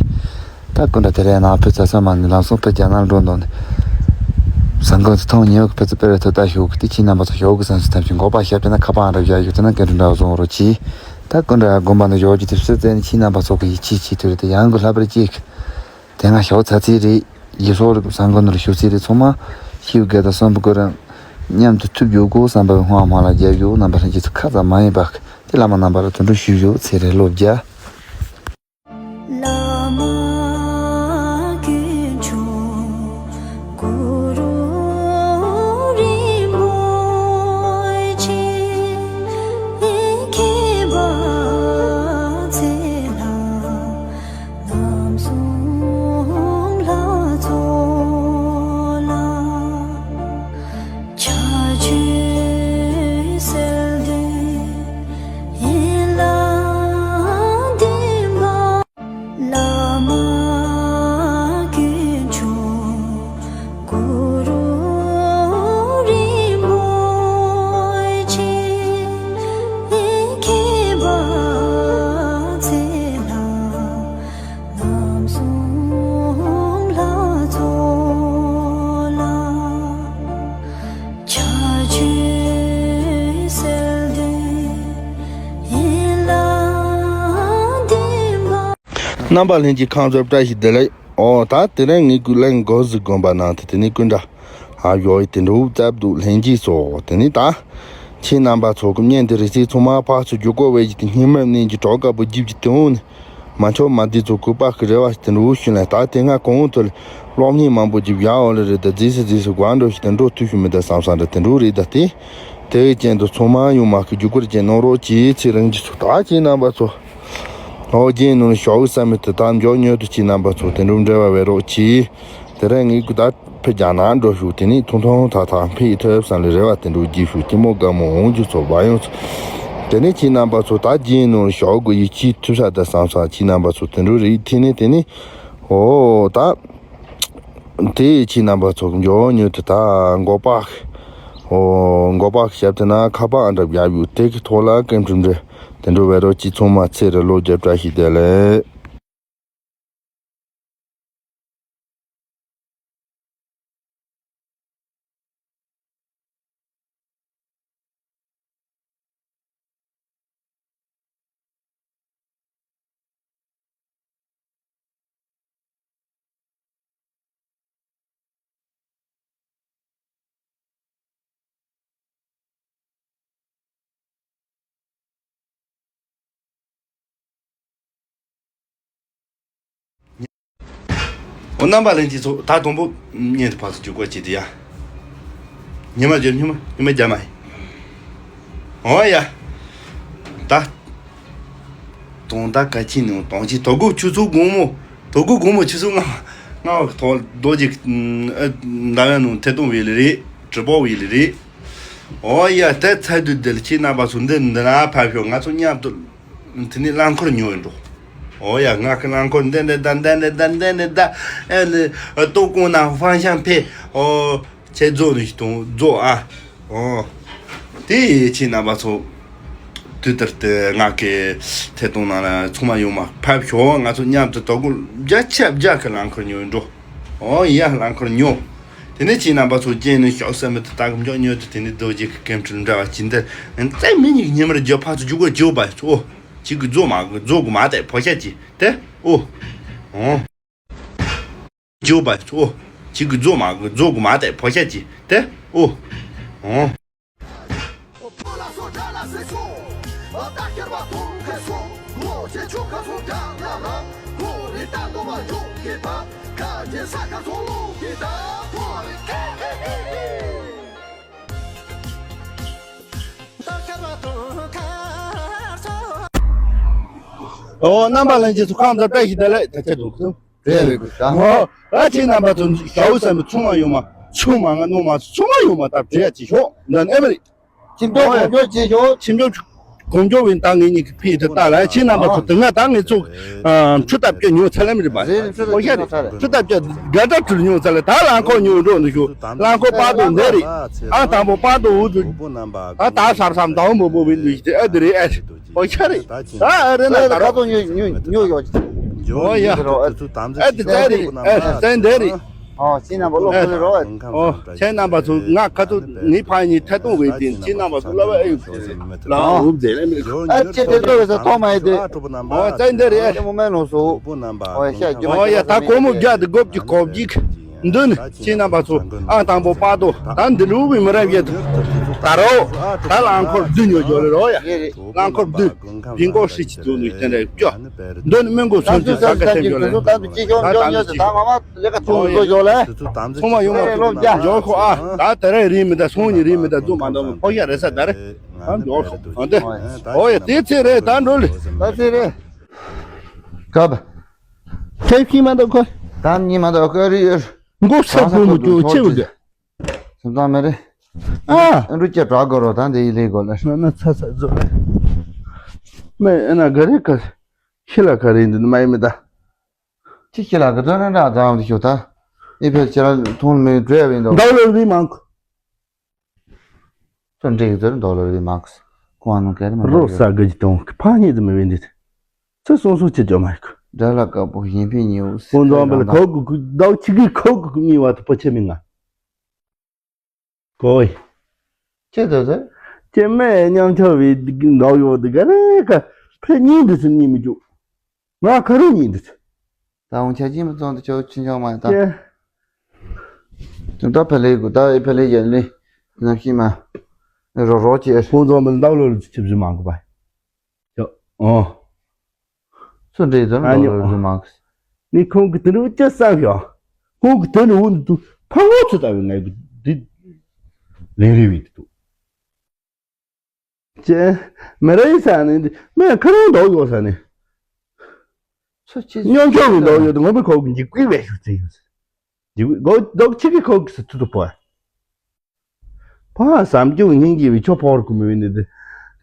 ད་སྐུ་འདྲ་དེ་རིང་ནང་ཕུལ་ཚར་ས་མ་ནི་ལམ་སང་ཕུལ་རྒྱ་ནག་འགྲོ་འདོན་ནས། ས་འགོ་དེ་ཐོང་ཉེ་བ་ཕུལ་ཚར་སྤེ་ར་ཐོ་ལྟ་ཞུགས་ཀྱི་དེ་ཁྱེད་རྣམ་པ་ཚོ་ཞོག་གི་སང་སི་ཐམས་ཅད་འགོག་པ་ཞབས་ཀྱི་ན་ཁ་པང་ར་བཞག་ཡོད་དེ་ན་སྐད་འདྲ་འདྲ་བཟོ་རོ་ཆེ། ད་སྐུ་འདྲ་དགོན་པ་ནས་ཞོག་ཀྱི་དེ་སི་ཙན་ཁྱེད་རྣམ་པ་ཚོ་གི་ཡིད་ཆེས་ཆེ་ཐུབ་རེད་དེ་ཡང་གི་ལྷ་པར་ཅིག་དེ་སྔ་ཞོག་ཚ་ཚིལ་རེད། ཡེ་སོགས་རིགས་བཟང་གོ་ནོར་ཞུ་ཚིལ་རེད། ཚང་མ་ཤིའུ་དགེ་དང་གསོན་པོ་ཀོ་རང་མཉམ་དུ་ཐུབ་རྒྱུ་གོ་བསམ་པའི་སྔོན་མ་ལ་རྒྱབ་ཡོད་རྣམ་པ་ལྷན་རྒྱས་ཚོ་ཁ་ཙམ་མ་ཡིན་པ་དེ་བླ་མ་རྣམ་པ་ལ་དོན་འགྲུབ་ཞུ་རྒྱུ་ཚེ་རེ་ལོ་བརྒྱ། བླ་མ་དཀོན་མཆོག་གུ་རུ་རིན་པོ་ཆེ། མཁྱེན་པ་ཚེ་ལ་རྣམ་གསུམ་ལྷ་ཚོགས་ལ། ཕྱག་མཆོད་གསོལ་འདེབས་ཡིད་ལ་འདུན་པ། བླ་མ་དཀོན་མཆོག་གུ་རུ་རིན་པོ་ཆེ། མཁྱེན་པ་ཚེ་ལ་རྣམ་གསུམ་ལྷ་ཚོགས་ལ། ཕྱག་མཆོད་གསོལ་འདེབས་ཡིད་ལ་འདུན་པ། རྣམ་པ་ལྷན་རྒྱས་ཁམས་ཚོར་བཀྲ་ཤིས་བདེ་ལེགས། ཨོ་ད་དེ་རིང་ངའི་སྐུ་གླེང་འགོ་ཟིག་དགོན་པ་ནང་དུ་དེ་ནས་སྐུ་འདྲ་ཨ་ཡོ་ཡི་དེ་འགྲོ་བཙབ་འདུག་ལྷན་རྒྱས་སོ། དེ་ནས་ད་ཁྱེད་རྣམ་པ་ཚོ་གི་བརྙན་དེ་རེ་ཚེ་ཚང་མ་ཕར་ཚུར་རྒྱུག་གོ་བས་ཀྱི་དེ་སྙིང་མ་གནས་ཀྱི་གྲོགས་དཀར་པོ་རྒྱབ་ཀྱི་དེ་འོང་ནས། མ་ཆོག་མ་བདེ་ཚོ་གུས་པ་གི་རེ་བ་ཞིག་དེ་འགྲོ་ཞུ་ལན་ད་དེ་སྔ་གོང་ཐོས་སློབ་གཉེར་མང་པོ་ཅིག་བཞག་འོ་ལེ་རེད་ད་རྗེས་སུ་རྗེས་སུ་དགོངས་འགྲོ་ཞིག་དེ་འགྲོ་ཐུབ་ཞུ་མི་ད་བསམ་བསམ་རེད་དེ་འགྲོ་རེད་ད་དེ་དེ་ཅན་དུ་ཚང་མ་ཡོང་མ་གི་རྒྱུ་སྐར་ཅན་གནང་རོགས་གྱིས་ཚེ་རིང་གི་ཚོ་ད་ཁྱེད་རྣམ་པ་ཚོ་ལོ་རྒྱུས་ནང་ཞོག་བསམ་མི་དེ་ད་མགྱོགས་མྱུར་དུ་ཁྱེད་རྣམ་པ་ཚོ་དེ་འགྲོ་འབྲེལ་བ་བེད་རོགས་གྱིས། དེ་རིང་ངས་ད་ཕེབས་རྒྱ་ནག་འགྲོ་ཞུ། དེ་ནས་ཐུང་ཐུང་ཐག་ཐག་ཕེབས་ཐུབ་བསམ་ལས་རེ་བ་དེ་འགྲོ་རྒྱུ་ཞུ། སྐྱིད་མོ་དགའ་མོ་འོང་རྒྱུ་ཚོ་བ་ཡོང་ཚོ། དེ་ནས་ཁྱེད་རྣམ་པ་ཚོ་ད་རྒྱན་ནང་ཞོག་གི་ཡིག་ཆེས་ཐུབ་ས་ད་བསམ་ས། ཁྱེད་རྣམ་པ་ཚོ་དེ་འགྲོ་རེད། དེ་ནས་དེ་ནས་ཨོ་ད། དེ་ཁྱེད་རྣམ་པ་ཚོ་མགྱོགས་མྱུར་དུ་ད་མགོ་པ། ཨོ་མགོ་པ་ཞབས་དེ་ན་ཁ་པར་ཨ་འདྲ་བརྒྱབ་ཡོད། དེ་གི་ཐོག་ལ་ཀེམ་ཀྲིམ་རེ་དེ་འགྲོ་བའི་རོགས་ཀྱིས་ཚང་མ་ཚེ་རེ་ལོ་བརྒྱ་བཀྲ་ཤིས་བདེ་ལེགས། འོ་རྣམ་པ་ལྷན་རྒྱས་ཚོ། ད་དང་པོ་བརྙན་དུ་ཕར་ཚུར་འཇུག་སྐོར་བྱེད་དུ་ཡ། ཉི་མ་བརྒྱབ། ཉི་མ་ཉི་མ་བརྒྱབ་མ་ཡིན། འོ་ཡ། ད། དང་ད་ག་ཅི་ནང་དང་ཅི་དོ་དགོང་ཆུ་ཚོད་དགོང་མོ། དོ་དགོང་དགོང་མོ་ཆུ་ཚོད་ལྔ། ལྔ་བ་ཐོག་རྡོ་རྗེ་འདབ་ཡ་ནང་ཐད་གཏོང་བའི་ལི་རེད། གྲི་པོ་བའི་ལི་རེད། འོ་ཡ། ད་ཚ་དུས་འདི་ལ་ཁྱེད་རྣམ་པ་ཚོ་འདི་འདི་ན་ཕབ་ཤོག་ང་ཚོ་མཉམ་དུ། དེ་ནས་རླངས་འཁོར་ཉོ་ཡི་འགྲོ། འོ་ཡ། ང་གི་རླངས་འཁོར་འདི་འདི་ད་འདི་འདི་ད་འདི་འདི་ད། ཨེ་ནི་ཏོག་གོང་ན་ཧྥང་ཤང་ཕེ། ཨོ། ཁྱེད་རྫོགས་ནས་གཏོང་རྫོགས་ཨ། ཨོ། དེ་ཁྱེད་རྣམ་པ་ཚོ། དུས་ལྟར་དུ་ང་གི་ཐད་གཏོང་ནང་ལ་ཚང་མ་ཡོང་མ་ཕབ་ཤོག་ང་ཚོ་མཉམ་དུ་དོ་དགོང་བརྒྱ་ཆ་བརྒྱ་གི་རླངས་འཁོར་ཉོ་ཡི་འགྲོ། ཨོ་ཡ། རླངས་འཁོར་ཉོ། དེ་ནས་ཁྱེད་རྣམ་པ་ཚོ་རྒྱན་ནས་ཞོག་ས་མི་དུ་ད་གི་མགྱོགས་མྱུར་དུ་དེ་ནས་རྡོ་རྗེ་གི་ཀེམ་ཁྲུལ་འདྲ་བ་ཅི་འདི་རྩེ་མི་ཉིག་ཉི་མར་རྒྱབ་ཕར་ཚུར་རྒྱུག་གོ་རྒྱུག་པ་ཚོ། ཅིག་གི་རྫོགས་མ་རྫོགས་གི་མ་བལྟས་ཕོ་ཤ་ཅི་དེ་ཨོ། ཨོ། རྒྱུག་པ་ཚོ། ཅིག་གི་རྫོགས་མ་རྫོགས་གི་མ་བལྟས་ཕོ་ཤ་ཅི་དེ་ཨོ། ཨོ། ཨོ། རྣམ་པ་ལྷན་རྒྱས་ཚོ་ཁམས་བཟང་བཀྲ་ཤིས་བདེ་ལེགས། ད་ཆ་འདུག་ཐུབ། བྲེལ་བའི་དགོས་ད། ཨོ། ཨ་ཁྱེད་རྣམ་པ་ཚོ་ཞའོ་བསམ་པའི་ཚོང་མ་ཡོང་མ་ཚོང་མ་ང་ནོ་མ་ཚོང་མ་ཡོང་མ་ད་བྲེལ་ཅི་ཤོག་འདི་ནས་མ་རེད། ཁྱིམ་སྐྱོང་གོམ་སྐྱོང་བྱེད་ཤོག་ཁྱིམ་སྐྱོང་གོམ་སྐྱོང་བས་ད་ངེད་གཉིས་ཀྱི་ཕི་དེ་ལྟ་ལ་ཁྱེད་རྣམ་པ་ཚོ་དེ་སྔ་ད་ངེད་ཚོ་ཆུ་བཏབ་སྐྱོ་ཉོ་ཚ་ལ་མི་རེད་པ། ཨོ་ཤ་རེད། ཆུ་བཏབ་སྐྱོ་དགའ་དྲག་ཁྲུལ་ཉོ་ཚ་ལ་ད་རླངས་འཁོར་ཉོ་འགྲོ་འདུག་ཤོག་རླངས་འཁོར་པར་དུ་འདི་རེད། ཨ་དང་པོ་པར་དུ་འུ་ཚོ་ཨ་ད་སར་སམ་དང་མོ་མོ་བིན་འདུག་ཨ་འདི་རེད་ཨ། ཨོ་ཤ་རེད། ད་ཨ་རེད་ན་ད་ར་ཏོ་ཉོ་ཉོ་ཉོ་ཡོད་ཀྱི། ཨོ་ཡ། ཨ་དེ་ཙན་རེད། ཨ་ཙན་དེ་རེད། ཨོ་ཁྱེད་རྣམ་པ་ལོ་ཁོ་ལེ་རོ། ཨོ་ཁྱེད་རྣམ་པ་ཚོ་ང་ཁ་ཐུག་ངའི་ཕ་ཡི་ཐད་གཏོང་བས་དེ་ཁྱེད་རྣམ་པ་ཚོ་ལ་བ་ཨེ་ཡོད་ལ་འུབ་མཛད་ལ་མི། ཨ་ཅེ་དེ་ལོ་བས་ས་ཐོག་མ་ཡི་དེ། ཨོ་ཙན་དེ་རེད། ཨ་མོ་མེ་ལོ་སོ། ཨོ་ཤ་ཨོ་ཡ། ད་སྒོར་མོ་བརྒྱ་དེ་སྒོར་གཅིག་གོ་གཅིག་འདི་ནི་ཁྱེད་རྣམ་པ་ཚོ་ཨ་དང་པོ་པར་དུ་ད་འདི་འགྲོ་བའི་མི་རབས་ཡ་དེ་ད་རོ། ད་རླངས་འཁོར་བདུན་ཉོ་རྒྱུ་རེད་རོ་ཡ། རླངས་འཁོར་བདུན། རྒྱན་གོག་ཧྲི་ཅི་ཚོ་ནི་བསྟན་རེ་སྐྱོ། འདི་ནི་སྨན་གོ་ཚོན་ཚོན་ས་ཀ་ཐེབས་ཡོད་ལ། ད་ད་ནི་ཅི། ལས་ཀ་ཐུང་ལོ་ཡོད་ལ། ཚང་མ་ཡོང་མ་ལོ་བརྒྱ་འཇོག་ཁོ་ཨ། ད་དེ་རེ་རིན་མི་ད་སོང་ཉི་རིན་མི་ད་རྫུ་མ་འདོག་མི་ཕོ་ཤ་རེ་ས་ད་རེ། ཨ་འཇོག་ཁོ་ཨ་འདི། ཨོ་ཡ་དེ་ཚེ་རེ་ད་འགྲོ་ལེ། ད་ཚེ་རེ། ག་བ། ཁྱེད་ཤི་མ་འདོག་ཁོ། ད་ཉི་མ་འདོག་ཁོ་རི་ཡོད། མགོ་ས་བུ་མོ་ཅོ་ཆེ་བུ་དེ། སེམས་ཙང་མེ་རེད། ཨ། ཨ་འབྲུ་སྐྱེ་བྲག་དགོ་རོ་ད་འདི་ཡི་ལས་དགོ་ལ། ང་ན་ཚ་ཚ་རྫོགས་རེད། མེ་ཨ་ན་ག་རེ་ག་ཤི་ལ་ག་རེ་འདི་མ་ཡི་མི་ད། ཅི་ཤི་ལ་ག་ཚོད་ན་འདྲ་ཙང་འདི་ཤོ་ད། ཨི་ཕེ་ཁྱེད་རང་མཐོང་མེད་བྲོས་བས་འདུག་འདའ་ལོ་རི་མང་ཁུ། ཚོ་འདྲེ་གི་ཚོ་འདའ་ལོ་རི་མང་ཁུ། ཁོང་ཨ་ནུ་ག་རེ་མ་རོ་ས་ག་ཅི་དང་ཕ་ཉེ་དུ་མི་བས་འདི། ཚེ་སོང་སོང་ཅི་ཅོ་མ་ཡི་ཁུ། དགྲ་ལ་དཀར་པོ་ཡིན་ཕན་ཉེའུ་སི། ཁོང་ཚོ་བལ་ཁོ་གུ་གུ་ཟླ་ཆི་གི་ཁོ་གུ་གུ་གཉིས་བ་དུ་པོ་ཆེ་མི་ང་། ཀོའི། ཁྱེད་ཚོ་ཚོ། ཁྱེད་མེད་མཉམ་ཆོག་བའི་འདའ་ཡོད་དུ་ག་རེ་ག་ཕེ་གཉིས་འདི་ཚོ་གཉིས་མི་འཇུག་ང་ག་རེ་གཉིས་འདི་ཚོ། ད་འོང་ཆ་ཅི་མི་བཙོང་དུ་ཆོག་ཆུན་ཆོག་མ་ད། ཁྱེད། དུང་ད་ཕེ་ལེ་གུ་ད་ཨེ་ཕེ་ལེ་ཡན་ལེ། ནམ་ཤི་མ། རོ་རོ་ཅེ། ཁོང་ཚོ་མི་འདའ་ལོ་ལ་ཆིབ་ཟི་མང་གུ་པ། ཨོ། སུ་འདྲེ་ཚོ་ཨ་ནི་ལོ་རུ་མང་གི། ནི་ཁོང་གི་དེ་འདྲ་ཅི་ས་ཡོ། ཁོང་གི་དེ་འདྲ་འུ་འདུག་ཕ་ངོ་ཚོ་ལྟ་བུའི་ངའི་གི་འདི། ལེ་རེ་བའི་འདུག་ཅེ། མེ་རེ་ས་ནི་འདི་མེ་ཁ་རང་འདོག་ཡོད་ས་ནི། ཚོ་ཅི། སྙོམས་ཆུང་གི་འདོག་ཡོད་དུ་ངོ་མི་ཁོག་གི་འཇིགས་པའི་བས་ཤུགས་ཚེ་ཡོད་ས། འདི་གོ་འདོག་ཆི་གི་ཁོ་གི་སུ་ཐུ་ཐུ་པོ། ཕ་བསམ་རྒྱུ་སྙིང་རྗེ་བའི་ཆོ་ཕོར་གུ་མི་བི་ནི་དེ།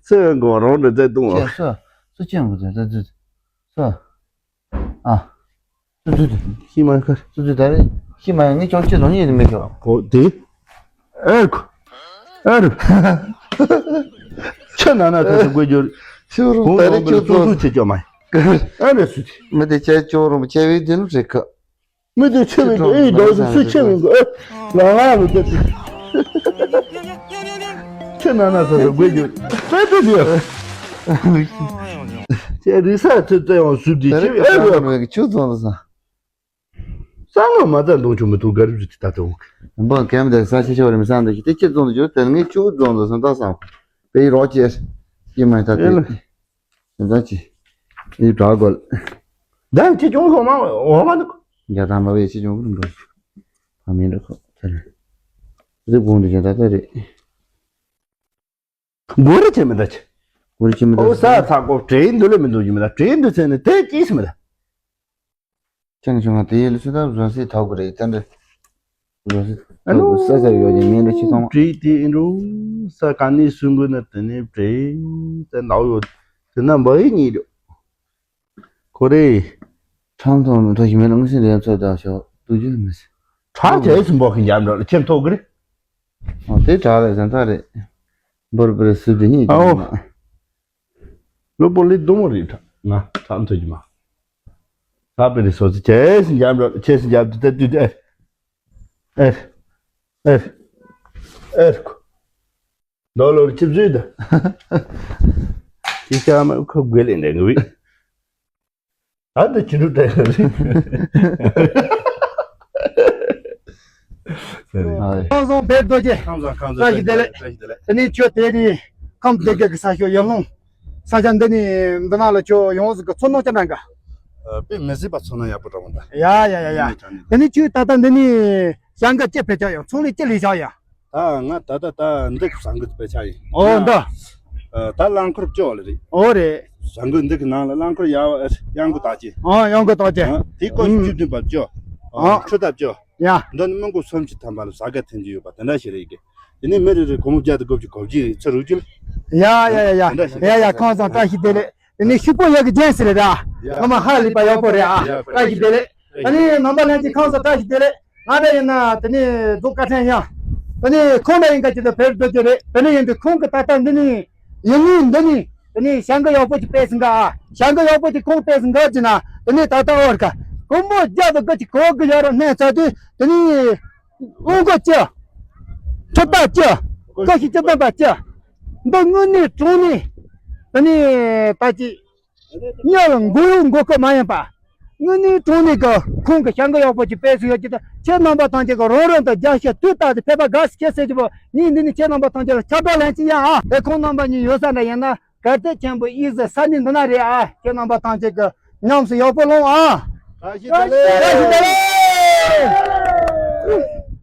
སེ་གོ་རོང་འདྲ་ཚེ་ཏུང་བ། ཁྱེད་སུ་སུ་ཅན་གོ་ཚེ་ཚེ་ཚེ་སུ། ཨ། ཏུ་ཏུ་ཏུ། ཤི་མ་ཁར། ཏུ་ཏུ་ད་རེ། ཤི་མ་ངས་ཅོག་ཅི་ལོ་ཉིད་མེད་ཀྱོ། གོ་དེ། ཨེ་ཁོ། ཨེ་རུ། ཁྱེད་ན་ན་ཐ་ཐ་དགོས་རྒྱུ། ཤི་རུ་ད་རེ་ཁྱོད་ཚོ་སུ་ཆེ་ཅོ་མ། ཨེ་རེ་སུ་དེ། མི་དེ་ཆེ་ཅོ་རུ་ཆེ་བའི་དེ་ལུ་རེ་ཁ། མི་དེ་ཆེ་བའི་ཨེ་དོ་སུ་སུ་ཆེ་བའི་གོ་ཨེ། ལ་ལ་ལུ་དེ། ཁྱེད་ན་ན་ཐ་ཐ་དགོས་རྒྱུ། ཨེ་དེ་དེ། ཁྱེད་རི་ས་ཚེ་ཚེ་ཡང་སུ་དེ་ཆེ་བའི་ཨེ་རུ། ཁྱོད་ཚོ་ས། ས་ངོ་མ་ཙམ་འདོང་ཆུ་མི་ཐུག་ག་རུ་ཅི་ད་དུང་། འབངས་གེམ་དེ་ས་ཆེ་ཆེ་བ་རེ་མི་སང་དུ་ཞིག་དེ་ཁྱེད་རྫོང་དུ་འཇོག་དེ་ངས་ཆུ་རྫོང་དུ་སོང་ད་སང་། པེ་རོགས་ཅེས། ཀྱེ་མ་ད་དེ། ཨེ་ལ། སེམས་ཙམ་ཅི། ཨེ་གྲག་གོལ། ད་ཁྱེད་ཅུང་ཧོ་མ་ཧོ་མ་འདུག་རྒྱ་དང་མ་བས་ཁྱེད་ཅུང་ཀུན་འགྲོ། ཕ་མེས་འགྲོ་ཁོ་ཚར། རི་བོང་དུ་ཅན་ད་ད་རེད། གོ་རེ་ཆེ་མི་འདྲ་ཆེ། གོ་རེ་ཆེ་མི་འདྲ་ཨོ་ཆེ། ས་ཚ་གོ་བྲེ་འདུ་ལེ་མི་འདུ་ཡིན་མི་འདྲ་བྲེ་འདུ་ཚེ་ནི་དེ་ཅིས་མི་འདྲ། ཅན་བྱུང་བ་དེ་ཡི་ལུ་ཚུ་ད་རོ་སི་ཐོག་གི་རེད་ད་འདྲ། རོ་སི་ཨ་ནུ། ཐོག་གི་ས་ས་ཡོད་ཀྱི་མིན་འདྲ་ཆེ་ཐོང་། བྲེ་དེ་ཨིན་རུ། ས་ག་ནི་སུན་གོ་ན་དེ་ནི་བྲེ། དེ་ནའོ་ཡོད། དེ་ན་འབའ་ཡི་ཉིད་རུ། ཁོ་རེ། ཁྲམ་ཐོང་མི་ཐོ་ཞིག་མེད་ལ་ངོ་ཤེས་རེ་ཚོད་ད་ཤོག་ཏུ་རྒྱུ་མི་སྲིད། ཁྲམ་ཆེ་སུ་འབོག་གི་འཇམ་འགྲོ་ལ་ཁྱེད་ཐོག་གི་རེད། ཨོ་དེ་དྲག་རེད་ཟན་ཐག་རེད། འབོར་པར་སུ་དེ་ཉིད་ཀྱི་ཨོ། མ། ལོ་པོ་ལི་དུ་མོ་རེད་ཁྲ་ང་ཁྲམ་ཐོ་ཞིག་མ། ས་པེ་རི་སོ་སི་ཆེ་སུ་འཇམ་འགྲོ་ལ་ཆེ་སུ་འཇམ་དུ་ད་དུ་ཨེ། ཨེ། ཨེ། ཨེ། ཌོ་ལར་ཆིབས་བཟོས་ད། ཅི་ཤ་མ་ཁོ་དགོས་ལེ་འདྲ་གི་བི། ད་འདི་ཅི་འདྲ་འདྲ་གི་རེད། ཁམས་བཟང་བེར་རྡོ་རྗེ། ཁམས་བཟང་ཁམས་བཟང་བཀྲ་ཤིས་བདེ་ལེགས། བཀྲ་ཤིས་བདེ་ལེགས། དེ་ནས་ཁྱོད་དེ་ནི་ཁམས་བདེ་དགའ་གི་ས་ཤོག་ཡར་ལུང་། ས་ཆ་འདི་ནི་འདི་ན་ལ་ཁྱོད་ཡོངས་སུ་གི་ཚོར་སྣང་ཅི་འདྲ་འགའ། ཨ། དཔེ་མི་སྲིད་པ་ཚོར་སྣང་ཡག་པོ་འདྲ་བོ་འདུག་ཡ་ཡ་ཡ་ཡ། དེ་ནི་ཁྱོད་ད་ལྟ་འདི་ནི་ཞང་ག་ཅི་ཕེ་ཆ་ཡང་ཚོང་ལས་ཅི་ལས་བཞག་ཡ། ད་ང་ད་ལྟ་ད་འདི་གི་ཟངས་གི་དཔེ་ཆ་ཡིན། ཨོ་ད། ཨ། ད་རླངས་འཁོར་བཅོ་ལེ་རེད། ཨོ་རེད། ཟངས་གི་འདི་གི་ནང་ལ་རླངས་འཁོར་ཡ་གཡང་འགུལ་བཏང་ཅི། ཨོ་གཡང་འགུལ་བཏང་ཅི། ཨ། དེ་སྐོར་ཨུམ། བཅུ་བདུན་པ་བཅོ། ཨ། ཨོ། ཆུ་ད་བཅོ། ཡ། འདི་ནི་མི་མགོ་སུམ་ཅུ་ཐམ་པ་ལ་ཟ་ག་འཐེན་གྱི་ཡོད་པ་དེ་འདྲ་ཞིག་རེད་གི། དེ་ནས་མི་རེ་རེ་སྒོར་མོ་བརྒྱ་དང་དགུ་བཅུ་གོ་བརྒྱད་རེད་ཚུར་རུག་ཅི། ཡ་ཡ་ཡ་ཡ། དེ་འདྲ་ཞིག་ཡ་ཡ། ཁམས་བཟང་བཀྲ་ཤིས་བདེ་ལེགས། དེ་ནས་ཕྱུག་པོ་ཡག་གི་རྒྱན་ཞིག་རེད་ཨ། ཡ། ངོ་མ་ཧ་ལས་པ་ཡག་པོ་རེད་ཨ། ཡ། བཀྲ་ཤིས་བདེ་ལེགས། ཨ་ནི་རྣམ་པ་ལྷན་རྒྱས་ཁམས་བཟང་བཀྲ་ཤིས་བདེ་ལེགས། ང་འདྲ་ཡིན་ན་དེ་ནི་རྫོང་དཀའ་ཕྲན་ཡང་། དེ་ནི་ཁོང་འདྲ་ཡིན་ག་ཅི་ད་བེར་རྡོ་རྗེ་རེད། དེ་ནི་ཡིན་དུས་ཁོང་གི་ད་ལྟ་འདི་ནི་ཡིན་ངུས་འདི་ནི་དེ་ནི་ཞང་གི་ཡག་པོ་ཅིག་ཕེབས་སོང་ག་ཨ། ཞང་གི་ཡག་པོ་ཅིག་ཁོང་ཕེབས་སོང་ག་ཅི་ན་དེ་ནི་ད་ལྟ་འོར་ག་སྒོར་མོ་བརྒྱ་དང་དགུ་ཅིག་གོ་གི་ཡོད་ར་སྣེ་ཚ་དུས་དེ་ནི་དབུ་མགོ་ཅི། ཁྲི་པ་ཅི། བཀྲ་ཤིས་ཅི་ལྡན་པ་ཅི། འདི་དངོས་གནས་དྲང་གནས་དེ་ནི་ད་ཅི། གཉའ་ལ་མགོ་གཡོག་མགོ་སྐོར་མ་ཡིན་པ། དངོས་གནས་དྲང་གནས་ཀྱི་ཁོང་གི་ཞང་གི་ཡག་པོ་ཅིག་ཕེབས་སུ་ཡོད་ཀྱི་ད་ཁྱེད་རྣམ་པ་ཐམས་ཅད་ཀྱི་རང་རང་དུ་རྒྱལ་ཞིང་དུས་རྟག་ཏུ་ཕེབས་པ་དགའ་བསུ་ཞུ་ཟེར་གྱི་བོ་ངས་འདི་ནས་ཁྱེད་རྣམ་པ་ཐམས་ཅད་ལ་ཁྱབ་བསྒྲགས་ལན་གཅིག་ཡང་ཨ། དེ་ཁོང་རྣམ་པ་གཉིས་ཡོད་ས་འདྲ་ཡིན་ན་གར་སྟེགས་ཆེན་པོ་གཡས་གཟིགས་ས་ནི་འདི་ན་རེད་ཨ། ཁྱེད་རྣམ་པ་ཐམས་ཅད་ཀྱི་ཉམས་སུ་ཡག་པོ་ལོངས་ཨ། བཀྲ་ཤིས་བདེ་ལེགས། བཀྲ་ཤིས་བདེ་ལེགས།